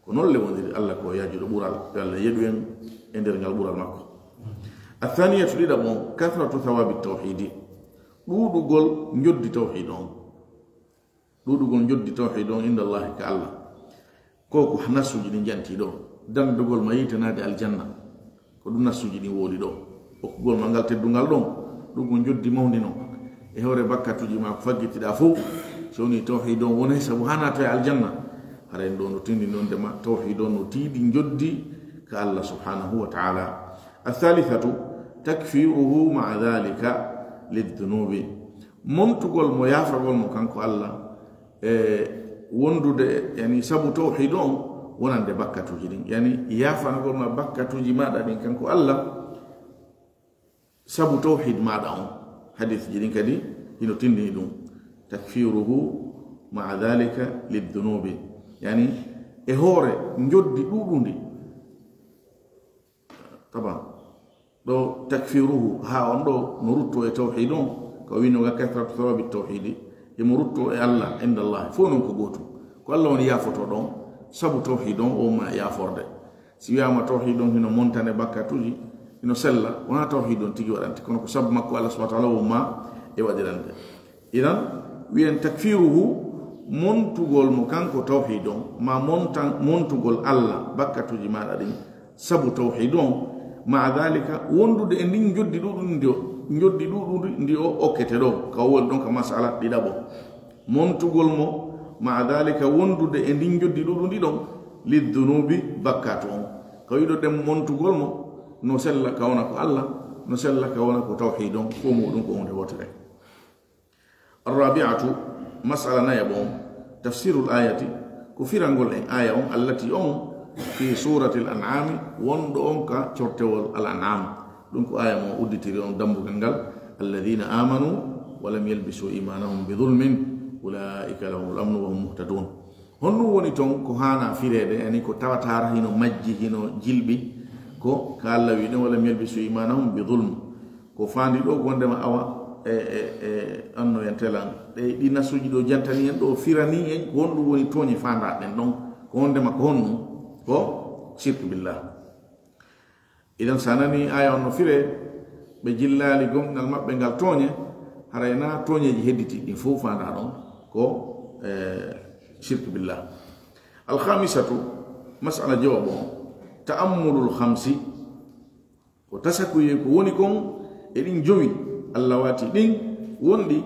Ko noon le woniri Allah ko yaajuɗo ɓural. Yo Allah yeɗu en e nder ngal ɓural makko. Athaniyatu ɗiɗaɓo on kathratu thawabi tawhidi. Ɗuuɗugol njoddi tawhid on. Ɗuɗugol njoddi tawhid on inda Allahi ka Allah. Ko ko nassuji ɗin janti ɗo. Dandugol ma yiite naade aljanna. Ko ɗum nassuji ɗin woodi ɗo. Okkugol ma ngal teddungal ɗon. Ɗum ko njoddi mawndi non. E hoore bakkatuji ma ko faggitiɗa fof. So woni tawhid on wonay sabu hana to e aljanna. Haray ɗo no tindi non de ma tawhid on no tiiɗi njoddi ka Allah subhanahu wa ta'ala. Athalithatu takfiruhu ma'a dhalika lidhunubi. Montugol mo, yaafagol mo kanko Allah, e wondude, yani, sabu tawhid on wonande bakkatuji ɗin. Yani, yaafanagol ma bakkatuji maɗa ɗin kanko Allah, sabu tawhid maɗa on. Hadith ji ɗin kadi hino tindini ɗum. Takfiruhu ma'a dhalika lidhunubi. Yani, e hoore njoddi ɗuɗundi. Taban. Ɗo takfiruhu, ha on ɗo no rutto e tawhid on, ko wino ga kathratu thawabi tawhidi, imo rutto e Allah, inda Allah, fof non ko gootum. Ko Allah woni yaafoto ɗon, sabu tawhid on o ma yaaforde. Si wiyama tawhid on hino montane bakkatuji, hino sella, wona tawhid on tigi waɗante, kono ko sabu makko Allah subhanahu wa ta'ala o ma e waɗirande. Idan, wiyen takfiruhu, montugol mo kanko tawhid on, ma montan, montugol Allah bakkatuji maɗa ɗin, sabu tawhid on, ma'a dhalika, wondude e ndin njoddi ɗuɗundi o, njoddi ɗuɗundi o okkete ɗo, ka o woni ɗon ka masala ɗiɗaɓo. Montugol mo, ma'a dhalika, wondude e ndin njoddi ɗuɗundi ɗon, lidhunubi, bakkatu on. Ka wiɗo ɗen montugol mo, no sella ka wona ko Allah, no sella ka wona ko tawhid on, ko muɗum ko hunde wotere. Arrabi'atu, masala nayaɓo on, tafsirul ayati, ko firangol en aya on, allati on, fi suratil an'ami, wonɗo on ka cortewol al an'am. Ɗum ko aya mo udditiri on dambugal ngal, alladhina amanu wa lam yalbisu imanahum bi dhulmin, ulaika lahumul amnu wa hum muhtadun. Honɗum woni ton ko hana fireede, yani ko tawataara hino majji, hino jilɓi, ko ka Allah wi ɗum, wa lam yalbisu imanahum bi dhulm. Ko faandi ɗo ko wondema awa e, e, e anno en telan. Ɗe ɗi nasuji ɗo jantani en ɗo firani en ko honɗum woni tooñe faandaɗen ɗon. Ko wondema ko honɗum? Ko shirk billah. Idan sa nani aya on no fire, ɓe jillali gomɗinal maɓɓe ngal tooñe, haray na tooñeji hedditi ɗin fof faanda ɗon ko, eh, shirk billah. Alkhamisatu, masala jowaɓo on, ta'ammulul khamsi, ko tasakuye ko woni kon e ɗin jowi Allah wati ɗin wonɗi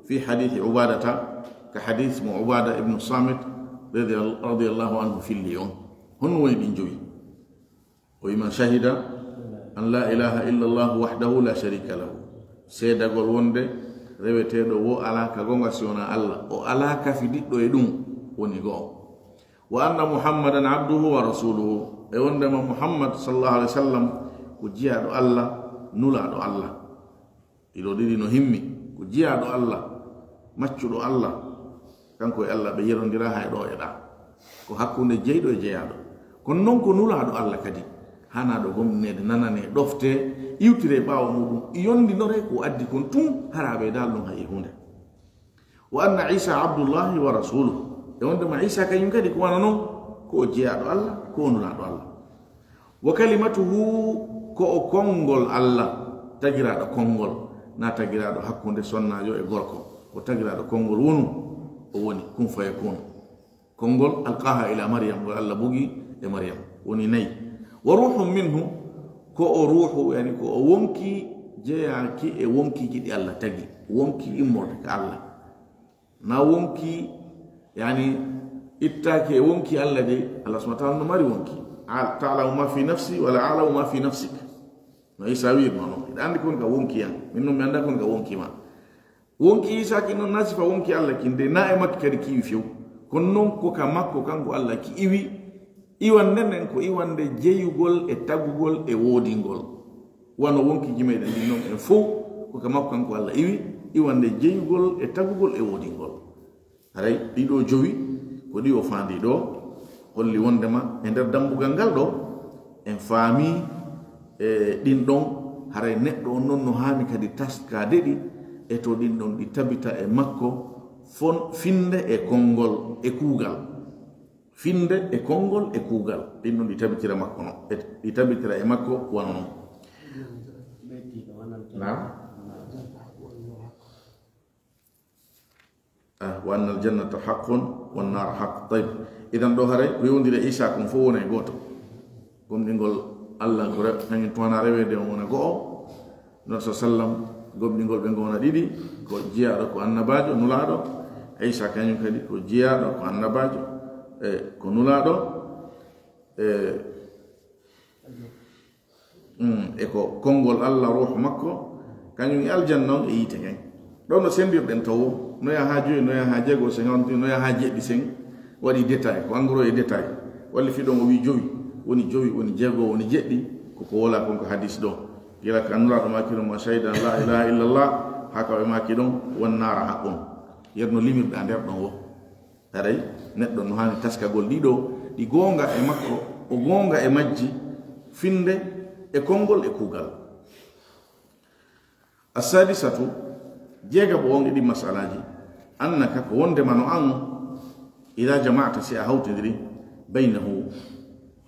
fi hadithi Ubadata, ka hadith mo Ubada ibnu Samit radiyal-, radiyallahu anhu filli on. Honno woni ɗin jowi? O wi man shahida an la ilaha illa Allah wahdahu la sharika lahu. Seedagol wonde reweteeɗo wo alaa ka gonga si wonaa Allah. O alaa kafidiɗɗo e ɗum woni go'o. Wa anna Muhammadan abduhu wa rasuluhu. E wondema Muhammad sallallahu alaihi wasallam ko jiyaaɗo Allah, nulaaɗo Allah. Ɗiɗo ɗiɗi no himmi, ko jiyaaɗo Allah, maccuɗo Allah, kanko e Allah ɓe yerondiraa hay ɗo e ɗa. Ko hakkunde jeyɗo e jeyaaɗo. Kono noon ko nulaaɗo Allah kadi, hanaaɗo gomɗineede, nananee, ɗoftee, iwtiree ɓaawo muɗum, yonndinore ko addi kon tun, hara ɓeydaali ɗum hay e huunde. Wa anna Iisa abdullahi wa rasuluhu. E wondema Iisa kañum kadi ko wano noon, ko o jeyaaɗo Allah, ko o nulaaɗo Allah. Wa kalimatuhu, ko o konngol Allah, tagiraaɗo konngol, na tagiraaɗo hakkunde sonnaajo e gorko, ko tagiraaɗo konngol wonu, o woni kun fayakun. Konngol alqaha ila Maryam, ngol Allah bugi e Maryam, woni nayi. Wa ruuhun minhu, ko o ruuhu, yani ko o wonki jeyaaki e wonkiiji ɗi Allah tagi, wonki immorde ka Allah. Na wonki, yani, ittaaki e wonki Allah de, Allah subhanahu wa ta'ala no mari wonki. A-, ta'lamu ma fi nafsi, wala a'lamu ma fi nafsik. No Isa wiirno non. Hiɗa anndi kon ka wonki an. Min non mi annda kon ka wonki ma. Wonki Isa kin non na sifa wonki Allah kin de, na e makki kadi ki iwi few. Kono non ko ka makko kanko Allah ki iwi, iwande nden ko iwande jeyugol e tagugol e woodingol. Wano wonkiiji meɗen ɗin non en fow, ko ka makko kanko Allah iwi, iwande jeyugol e tagugol e woodingol. Haray ɗiɗo jowi, ko ɗi o faandi ɗo, holli wondema e nder dambugal ngal ɗo, en faami, e, ɗin ɗon, haray neɗɗo on non no haani kadi taskaade ɗi, e to ɗin ɗon ɗi tabita e makko, fon-, finde e konngol e kuugal. Finde e konngol e kuugal. Ɗin ɗon ɗi tabitira makko no, e, ɗi tabitira e makko wano non. Naam? Ah, Wa anna aljannata haqqun wan nara haqq. Tayib. Idan ɗo haray ko yowndiri e Isa kon fof wona e gooto. Gomɗingol Allah ko re-, kañum tuma na reweede on wona go'o. Nulaaɗo sa sallam, gomɗingol ɓe ngo wona ɗiɗi, ko jiyaaɗo, ko annabaajo, nulaaɗo. Isa kañum kadi ko jiyaaɗo, ko annabaajo, e ko nulaaɗo. E, mm, e ko konngol Allah, ruuhu makko, kañum e aljanna on e yiite ngen. Ɗo no senndirɗen tawo, no yaha haa joyi, no yaha haa jeego, sen hawti, no yaha haa jeɗɗi, sen waɗi détail, ko en gros e détail. Walli fii ɗon o wii jowi, woni jowi, woni jeego, woni jeɗɗi, ko ko wola kon ko hadis ɗo. Gila ka Nulaaɗo maaki ɗon, "Man shahida an la ilaha illallah", haa ka ɓe maaki ɗon, "Wan nara haqqun." Yer no limirɗa nder ɗon wo. Haray neɗɗo no haani taskagol ɗiɗo, ɗi goonga e makko, o goonga e majji, finnde e konngol e kuugal. Assadisatu, jeegaɓo on e ɗi masalaaji, annaka ko wondema no an, ida jama'ta si a hawtindiri, baynahu,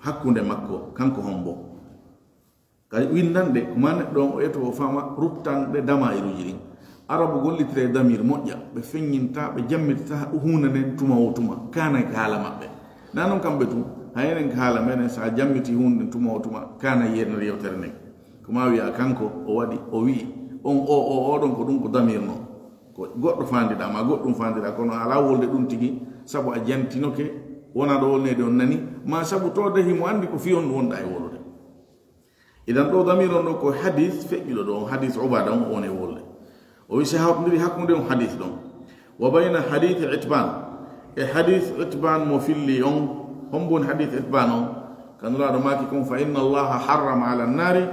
hakkunde makko, kanko hombo. Kadi winndanɗe, ko ma neɗɗo on o eto o fama ruttanɗe dama'iruuji ɗin. Arabu gollitira e damir moƴƴa, ɓe feññinta, ɓe jammitata huunde nden tuma wo tuma, kana ka haala maɓɓe. Na non kamɓe tun, hay enen ka haala meɗen, sa jammiti huunde nden tuma wo tuma, kana yenere yewtere nden. Ko ma wi'a kanko, o waɗi, o wi'i, on, o, o, oɗon ko ɗum ko damir non. Ko goɗɗo faandiɗa, ma goɗɗum faandiɗa, kono a alaa wolde ɗum tigi, sabu a jantinoke, wona ɗo wolneede on nani, ma sabu to de himo anndi ko fii on ɗum wonɗa e wolude. Idan ɗo damir on ɗo ko hadis feƴƴuɗo ɗo, on hadis Ubada on, on e wolde. O wi si hawtindiri hakkunde on hadis ɗon. Wa bayna hadith Itban. E hadith Itban mo filli on, hombo woni hadith Itban on? Ka Nulaaɗo maaki kon, "Fa inna Allaha harrama ala nari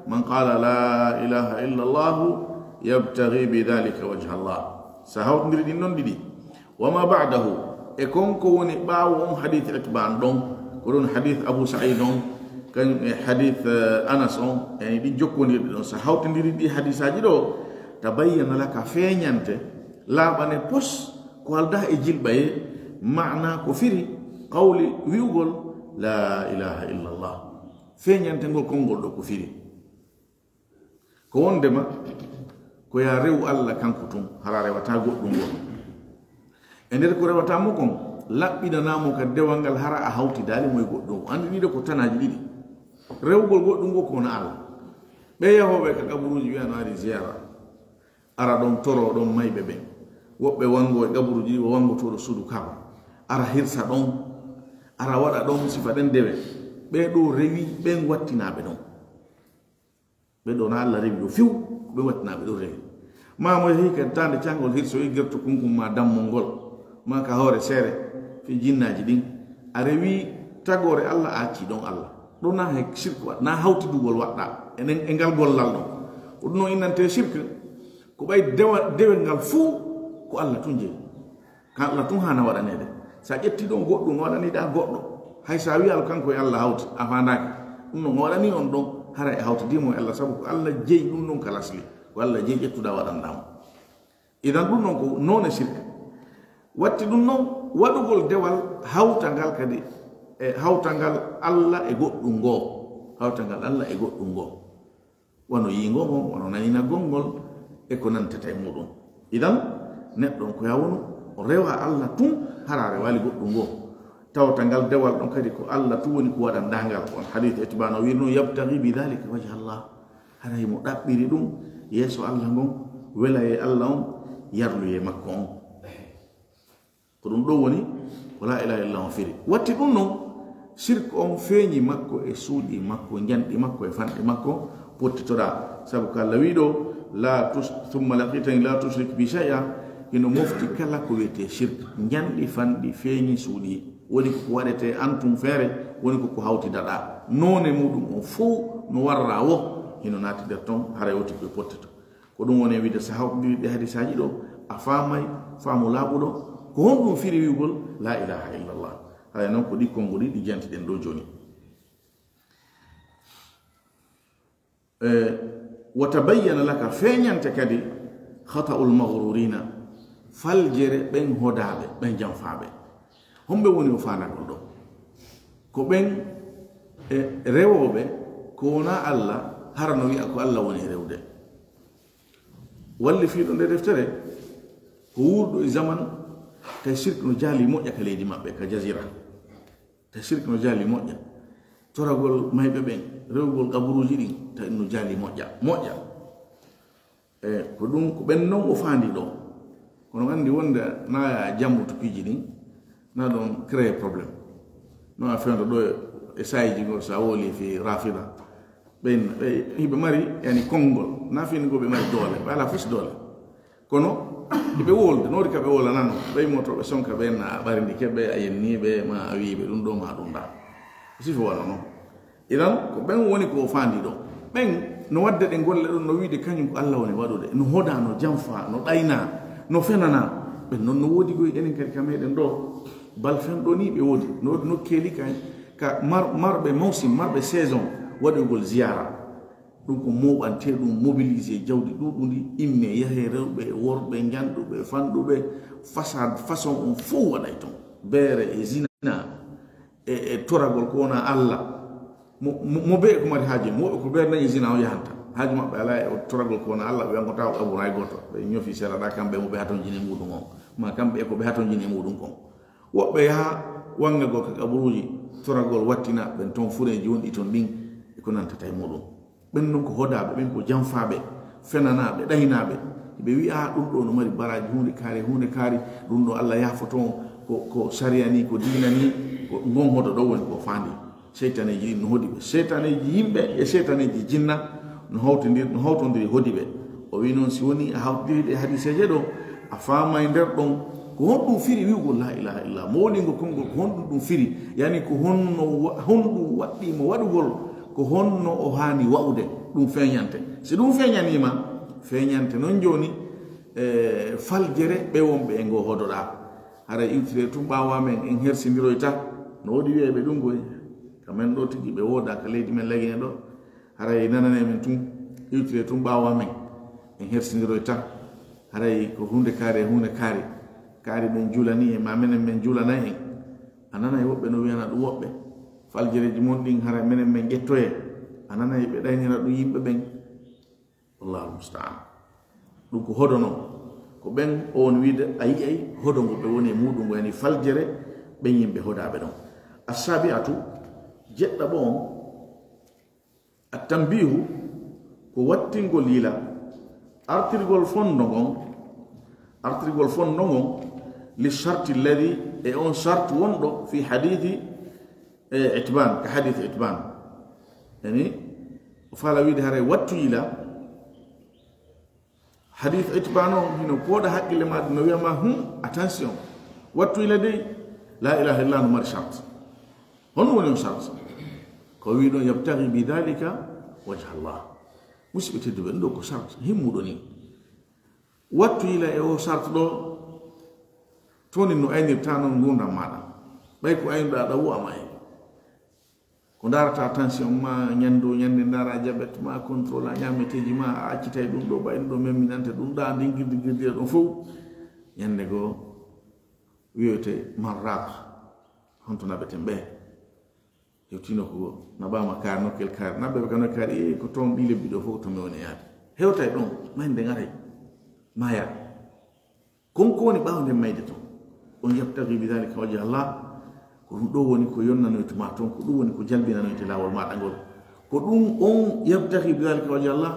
man qala la ilaha illa Allahu yabtaghi bi dhalika wajha Allah." Sa hawtindiri ɗin ɗon ɗiɗi. Wa ma ba'dahu, e kon ko woni ɓaawo on hadith Itban ɗon, ko ɗon hadith Abu Sa'id on, kañum e hadith, eh, Anas on, yani ɗi jokkondirɗi ɗon. Sa hawtindiri ɗi hadisaaji ɗo, tabayyana laka, feeñante, laaɓane pos, ko aldaa e jilɓaye, maana ko firi, qawli, wi'ugol, "La ilaha illa Allah." Feeñante ngol konngol ɗo ko firi. Ko wondema, ko ya rew Allah kanko tun, hara a rewataa goɗɗum ngol. E nder ko rewataa mo kon, laɓɓinanaa mo ka dewal ngal hara a hawtidaali mo e goɗɗum. Anndi ɗiɗo ko tanaaji ɗiɗi. Rewgol goɗɗum ngol ko wona Allah. Ɓe yahooɓe ka kaburuuji wi'a no ari ziyara. Ara ɗon toro ɗon mayɓe ɓen. Woɓɓe wango e kaburuuji ɗi, o wangotooɗo suudu Kaaba. Ara hirsa ɗon, ara waɗa ɗon sifa ɗen dewe. Ɓe ɗo rewi, ɓen wattinaaɓe ɗon. Ɓe ɗo na Allah rewi ɗo few, ko ɓe wattinaaɓe ɗo rewi. Ma mo yehi ka taande cangol hirsoyi gerto kunkum ma dammol ngol, ma ka hoore seere, fi jinnaaji ɗin. A rewi tagoore Allah, a acci ɗon Allah. Ɗo na he sirku waɗ-, na hawtidugol waɗɗa. Enen e ngal gollal ɗon. Ko ɗum no innante sirku. Ko ɓay dewa-, dewel ngal fuu ko Allah tun jeyi. Ka Allah tun hana waɗaneede. Sa ƴetti ɗon goɗɗum no waɗaniɗa goɗɗo. Hay sa wi'al kanko e Allah hawti, a faandaaki. Ɗum non o waɗani on ɗon, hara e hawtidii mo e Allah, sabu ko Allah jeyi ɗum non ka lasli. Ko Allah jeyi ƴettuɗa waɗanɗa mo. Idan ɗum non ko noone sirka. Watti ɗum non waɗugol dewal hawtangal kadi, e hawtangal Allah e goɗɗum ngoo. Hawtangal Allah e goɗɗum ngoo. Wano yiingo ngon, wano naninagol ngol, e ko nantata e muɗum. Idan, neɗɗo on ko ya wonu, o rewa Allah tun, hara a rewaali goɗɗum ngoo. Tawata ngal dewal ɗon kadi ko Allah tun woni ko waɗanɗa ngal. On hadith Itbaan o wi'no, "Yabtaghi bi dhalika wajha Allah." Hara himo ɗaɓɓiri ɗum yeeso Allah ngon, welaye Allah on, yarluye makko on. Ko ɗum ɗo woni ko la ilaha illallah on firi. Watti ɗum non, sirk on feeñi makko e suuɗi makko, njanɗi makko e fanɗi makko, pottitoɗa. Sabu ko Allah wi'i ɗo, "La tus-, thumma laqitani la tushrik bi shay'a." Hino mofti kala ko wiyetee sirk. Njanɗi, fanɗi, feeñi, suuɗi. Woni ko ko waɗetee antum feere, woni ko ko hawtidaɗa. Noone muɗum on fow no warra wo, hino naati nder ton, haray woti koye pottito. Ko ɗum woni e wiide, so a hawtindiri ɗi hadisaaji ɗo, a faamay faamu laaɓuɗo, ko honɗum firi wi'ugol, "La ilaha illallah"? Haya non, ko ɗi konnguɗi ɗi jantiɗen ɗo jooni. E, wa tabayyana laka, feeñante kadi, khata'ul maghrurina, faljere ɓen hodaaɓe, ɓen janfaaɓe. Homɓe woni o faandagol ɗo? Ko ɓen, e, rewooɓe ko wonaa Allah, hara no wi'a ko Allah woni e rewde. Walli fiiɗo nde deftere, ko wuurɗo e zaman, Tawi sirk no jaali moƴƴa ka leydi maɓɓe, ka jazira. Tawi sirk no jaali moƴƴa. Toragol mayɓe ɓen, rewugol qaburuuji ɗin, tawi no jaali moƴƴa, moƴƴa. E ko ɗum, ko ɓen non o faandi ɗo. Kono anndi wonde na jammutu piiji ɗin, na ɗon créer problème. No a fewndo ɗo e sayiji ngol, so a woli fi rafida. Ɓen, ɓe, hiɓe mari, yani, konngol. Na fini go ɓe mari doole, ɓe ala fos doole. Kono, hiɓe wolde, noori ka ɓe wola nano. Ɓe moto ɓe sonka ɓe na ɓarindi keɓe, a yenni ɓe, ma a wi ɓe ɗum ɗo, ma ɗum ɗa. Sifo wano non. Idan, ko ɓen woni ko o faandi ɗo. Ɓen no wadde ɗe golle ɗon, no wiide kañum ko Allah woni waɗude. No hoda, no janfa, no ɗayna, no fenana. Ɓen non no woodi koy enen kadi ka meɗen ɗo. Bal fen ɗo ni ɓe woodi. No woodi nokkeeli ka, ka mar-, marɓe mawsim, marɓe saison waɗugol ziyara. Ɗum ko mooɓante ɗum, mobiliser jawdi ɗuɗundi, imme, yahe rewɓe, worɓe, njanɗuɓe, fanɗuɓe, fasad, façon on fof waɗay ton. Beere e zina, e, e toragol ko wona Allah. Mo, mo, mo be ko mari haaji, mo ko beere nayi zina o yahanta. Haaji maɓɓe ala e o toragol ko wona Allah, ɓe wankota o abura e goto. Ɓe ñofi sera ɗa kamɓe mo ɓe hatonjini e muɗum on. Ma kamɓe e ko ɓe hatonjini e muɗum kon. Woɓɓe yaha wangagol ka kaburuuji, toragol wattina ɓen ton fureeji wonɗi ton ɗin e ko nantata e muɗum. Ɓen non ko hodaaɓe, ɓen ko janfaaɓe, fenanaaɓe, ɗahinaaɓe. Ɓe wi'a ɗum ɗo no mari baraaji, huunde kaari, huunde kaari, ɗum ɗo Allah yaafoto on, ko, ko sariya ni, ko diina ni, ko ngon hodo ɗo woni ko faandi. Seytaneeji ɗin no hodi ɓe. Seytaneeji yimɓe e seytaneeji jinna no hawtindiri, no hawtondiri hodi ɓe. O wi noon, si woni a hawtindiri ɗe hadiseeje ɗo, a faamay nder ɗon ko honɗum firi wi'ugol la ilaha illa. Mo woni ngo konngol, ko honɗum ɗum firi? Yani ko honno wa-, honɗum waɗɗii mo waɗugol? Ko honno o haani wa'ude? Ɗum feeñante. Si ɗum feeñaniima, feeñante noon jooni, e, faljere ɓe wonɓe e ngo hodoɗaa. Haray iwtire tun ɓaawo amen, en hersindiroyta. No woodi wi'ayɓe ɗum koy. Ka men ɗo tigi ɓe woodaa ka leydi men Lagine ɗo. Haray nanane men tun, iwtire tun ɓaawo amen. En hersindiroyta. Haray ko huunde kaari e huunde kaari. Kaari ɓen juulani en, ma menen men juulanay en. A nanay woɓɓe no wi'ana ɗum woɓɓe. Faljereeji mon ɗin haray menen men ƴettoye. A nanay ɓe ɗaynira ɗum yimɓe ɓen. Wallahu musta'an. Ɗum ko hodo non. Ko ɓen o woni wiide a yi'ay hodo ngo ɓe woni e muɗum ngo, yani faljere ɓen yimɓe hodaaɓe ɗon. Assabi'atu, jeɗɗaɓo on, at-tanbihu, ko wattingol yila, artirgol fondo ngon, artirgol fondo ngon, li sharti alladhi, e on shartu wonɗo fi hadithi, e, Itban, ka hadith Itban. Yani, o faala wiide haray wattu yila, hadith Itban on, hino pooɗa haqqille ma, no wi'a ma, hum, attention, wattu yila dey, la ilaha illa no mari shart. Hono woni on shart? Ko wi ɗon, yabtaghi bi dhalika wajha Allah. Musidɓe tedduɓe, ɗum ɗo ko shart himmuɗo ni. Wattu yila e o shart ɗo, toni no aynirta non ngurdam maɗa. Ɓay ko aynuɗa ɗa wu'a ma e. Ko ndarata tension ma, ñande o ñande ndara jabet ma, contrôle a ñameteeji ma, a accitay ɗum ɗo, ɓay ɗum ɗo memminante ɗum ɗa, ndin girdi girdira ɗum fof. Ñande goo wiyote marraq, honto naɓeten ɓe? Hewtino ko naɓama kaari, nokkel kaari, naɓɓe ɓe ka nokkel kaari, e ko toon ɗi lebbi ɗo fof to mi woni yaade. Hewtay ɗon, mayde ngaray, maya. Kon ko woni ɓaawo nden mayde ton. On yabtaghi bi dhalika wajha Allah, ko ɗum ɗo woni ko yonnanoytuma ton, ko ɗum woni ko jalbinanoyte laawol maɗa ngol. Ko ɗum on yabtaghi bi dhalika wajha Allah,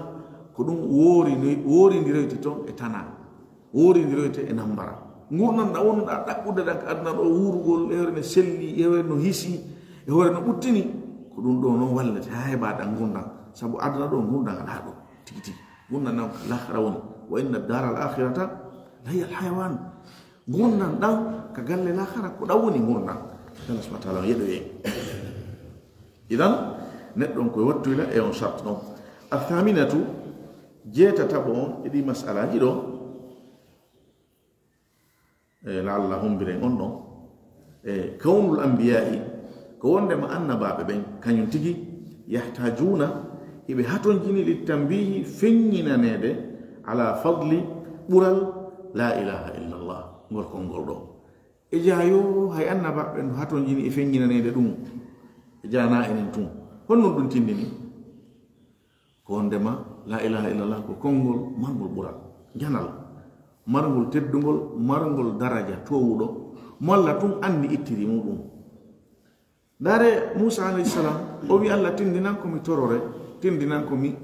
ko ɗum woori-, woorindiroyte ton e tana, woorindiroyte e nambara. Ngurndan ɗan wonɗa ɗaɓɓude ɗan ka aduna ɗo, wuurugol, e hoore no selli, e hoore no hisi, e hoore no ɓuttini, ko ɗum ɗo non wallete haa heɓa ɗan ngurndan. Sabu aduna ɗo ngurndan alaa ɗo tigi tigi. Ngurndan ɗan ko lahara woni. Wa inna dara al akhirata la hiya al hayawan. Ngurndan ɗan ka galle lahara ko ɗan woni ngurndan. Allah subhanahu wa ta'ala yeɗo en. Idan, neɗɗo on ko wattu yila e on shartu ɗon. Athaminatu, jeetataɓo on e ɗi mas'alaaji ɗo. E, la'alla hombiren on ɗon. E, kawnul anbiya'i, ko wondema annabaaɓe ɓen, kañum tigi, yahtajuuna, hiɓe hatonjini littanbihi, feññinaneede, ala fadli, ɓural, la ilaha illallah, ngol konngol ɗo. E jaayo, hay annabaaɓe ɓen hatonjini e feññinaneede ɗum. E jaana enen tun. Honno ɗum tindini? Ko wondema, la ilaha illallah ko konngol marngol ɓural, njanal. marngol teddungol, marngol daraja toowuɗo, mo Allah tun anndi ittiri muɗum. Ndaare Muusa alayhi salam, o wi Allah, tindinan ko mi torore, tindinan ko mi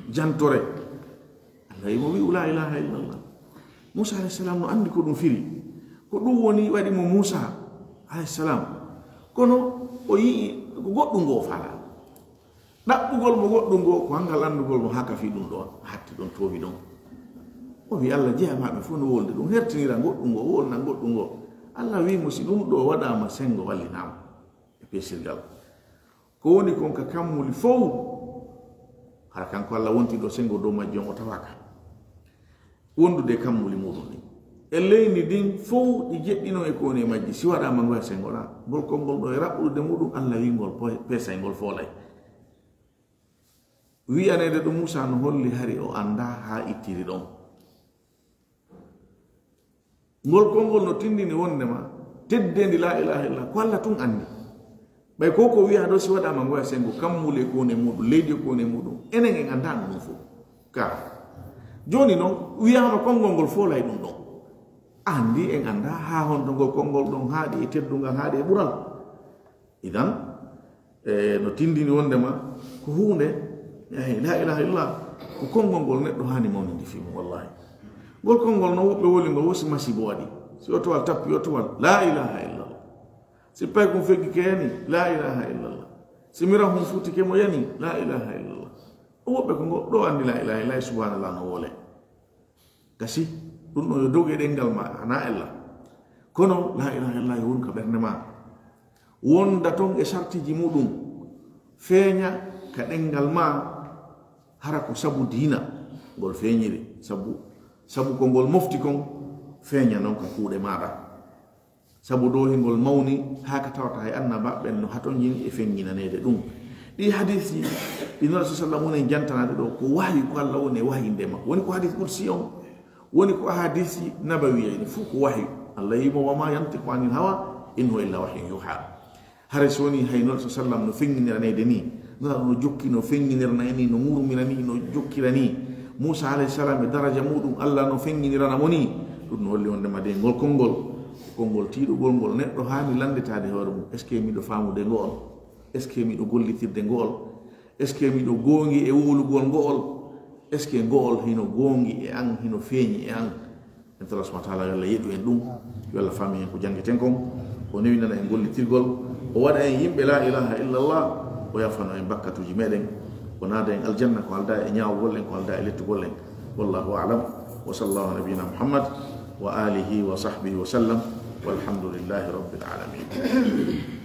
jantore. Allah wi mo, wi'u la ilaha illallah. Muusa alayhi salam no anndi ko ɗum firi. Ko ɗum woni waɗi mo Muusa alayhi salam. Kono o yi'i ko goɗɗum ngo o faalaa. Ɗaɓɓugol mo goɗɗum ngo, ko hangal anndugol mo haa kafi ɗum ɗo, hatti ɗon, toowi ɗon. O wi Allah, jeyaa maɓɓe fof no wolde ɗum, hertinira goɗɗum ngo, wolna goɗɗum ngo. Allah wi mo, si ɗum ɗo waɗaama senngo, wallinaama e peesirgal. Ko woni kon ka kammuli fow, hara kanko Allah wonti ɗo senngo dow majji on, o tawaaka wondude e kammuli muɗum ɗin. E leydi ndin fow ɗi jeɗɗi non e ko woni e majji, si waɗaama ngoya senngo ɗaa, ngol konngol ɗo e raɓɓude muɗum, Allah wi ngol poy-, peesay, ngol foolay. Wi'aneede ɗum Muusa no holli hari o anndaa haa ittiri ɗon. Ngol konngol no tindini wondema teddeendi la ilaha illallah ko Allah tun anndi. Ɓay ko ko wi'aa ɗo si waɗaama ngoya senngo, kammuli e ko woni e muɗum, leydi e ko woni e muɗum, enen en anndaa ɗum fof. Ka jooni non wi'aama konngol ngol foolay ɗum ɗon. Anndi en anndaa haa honto ngol konngol ɗon haaɗi e teddungal, haaɗi e ɓural. Idan, e, no tindini wondema ko huunde, eyi, la ilaha illallah, ko konngol ngol neɗɗo haani mawninde fii mum, wallahi. Ngol konngol no woɓɓe woli ngol, wosi masibo waɗi. Si otowal tappi, otowal, la ilaha illallah. Si paykun feggike yani, la ilaha illallah. Si mirahun fuutike mo yani, la ilaha illallah. O woɓɓe ko ngo, ɗo anndi la ilaha illallah, subhanallah no wole. Gasi, ɗum ɗo yo dogu e ɗenngal ma, ana ella. Kono la ilaha illallah yo won ka ɓernde ma. Wonda ton e sartiji muɗum, feeña ka ɗenngal ma, hara ko sabu diina ngol feeñiri, sabu, sabu ko ngol mofti kon, feeña non ka kuuɗe maɗa. Sabu ɗo hingol mawni, haa ka tawata hay annabaaɓe ɓen no hatonjini e feññinaneede ɗum. Ɗi hadiisi ɗi Nulaaɗo sallallahu alaihi wasallam woni jantanaade ɗo, ko wahyu, ko Allah woni e wahyinde ma. Woni ko hadiis qudsi on, woni ko ahadiisi nabawiya, ɗi fof ko wahyu. Allah yimo, "Wa ma yantiqu anil hawa, in huwa illa wahyun yuha." Hare so woni hay Nulaaɗo sallam no feññiniraneede ni, Nulaaɗo no jokki no feññinirana ni, no ŋurmira ni, no jokkira ni. Muusa alayhi salam e daraja muɗum, Allah no feññinirana mo ni. Ɗum no holli wondema de ngol konngol, ko konngol tiiɗugol ngol neɗɗo haani lannditaade hoore mum. Est-ce que miɗo faamude ngo'ol? Est-ce que miɗo gollitirde ngo'ol? Est-ce que miɗo goongi e wowlugol ngo'ol? Est-ce que ngo'ol hino goongi e an, hino feeñi e an? En toro subhanahu wa taala yo Allah yeɗu en ɗum, yo Allah faami hen ko janngeten kon, o newinana en gollitirgol, o waɗa en yimɓe la ilaha illallah, o yafano en bakkatuuji meɗen, o naada en aljanna ko alda e ñaawgol en, ko alda e lettugol en. Wallahu a'lam. Wa sallallahu ala nabiyyina Muhammad wa alihi wa sahbihi wa sallam. Walhamdulillahi rabbil alamin.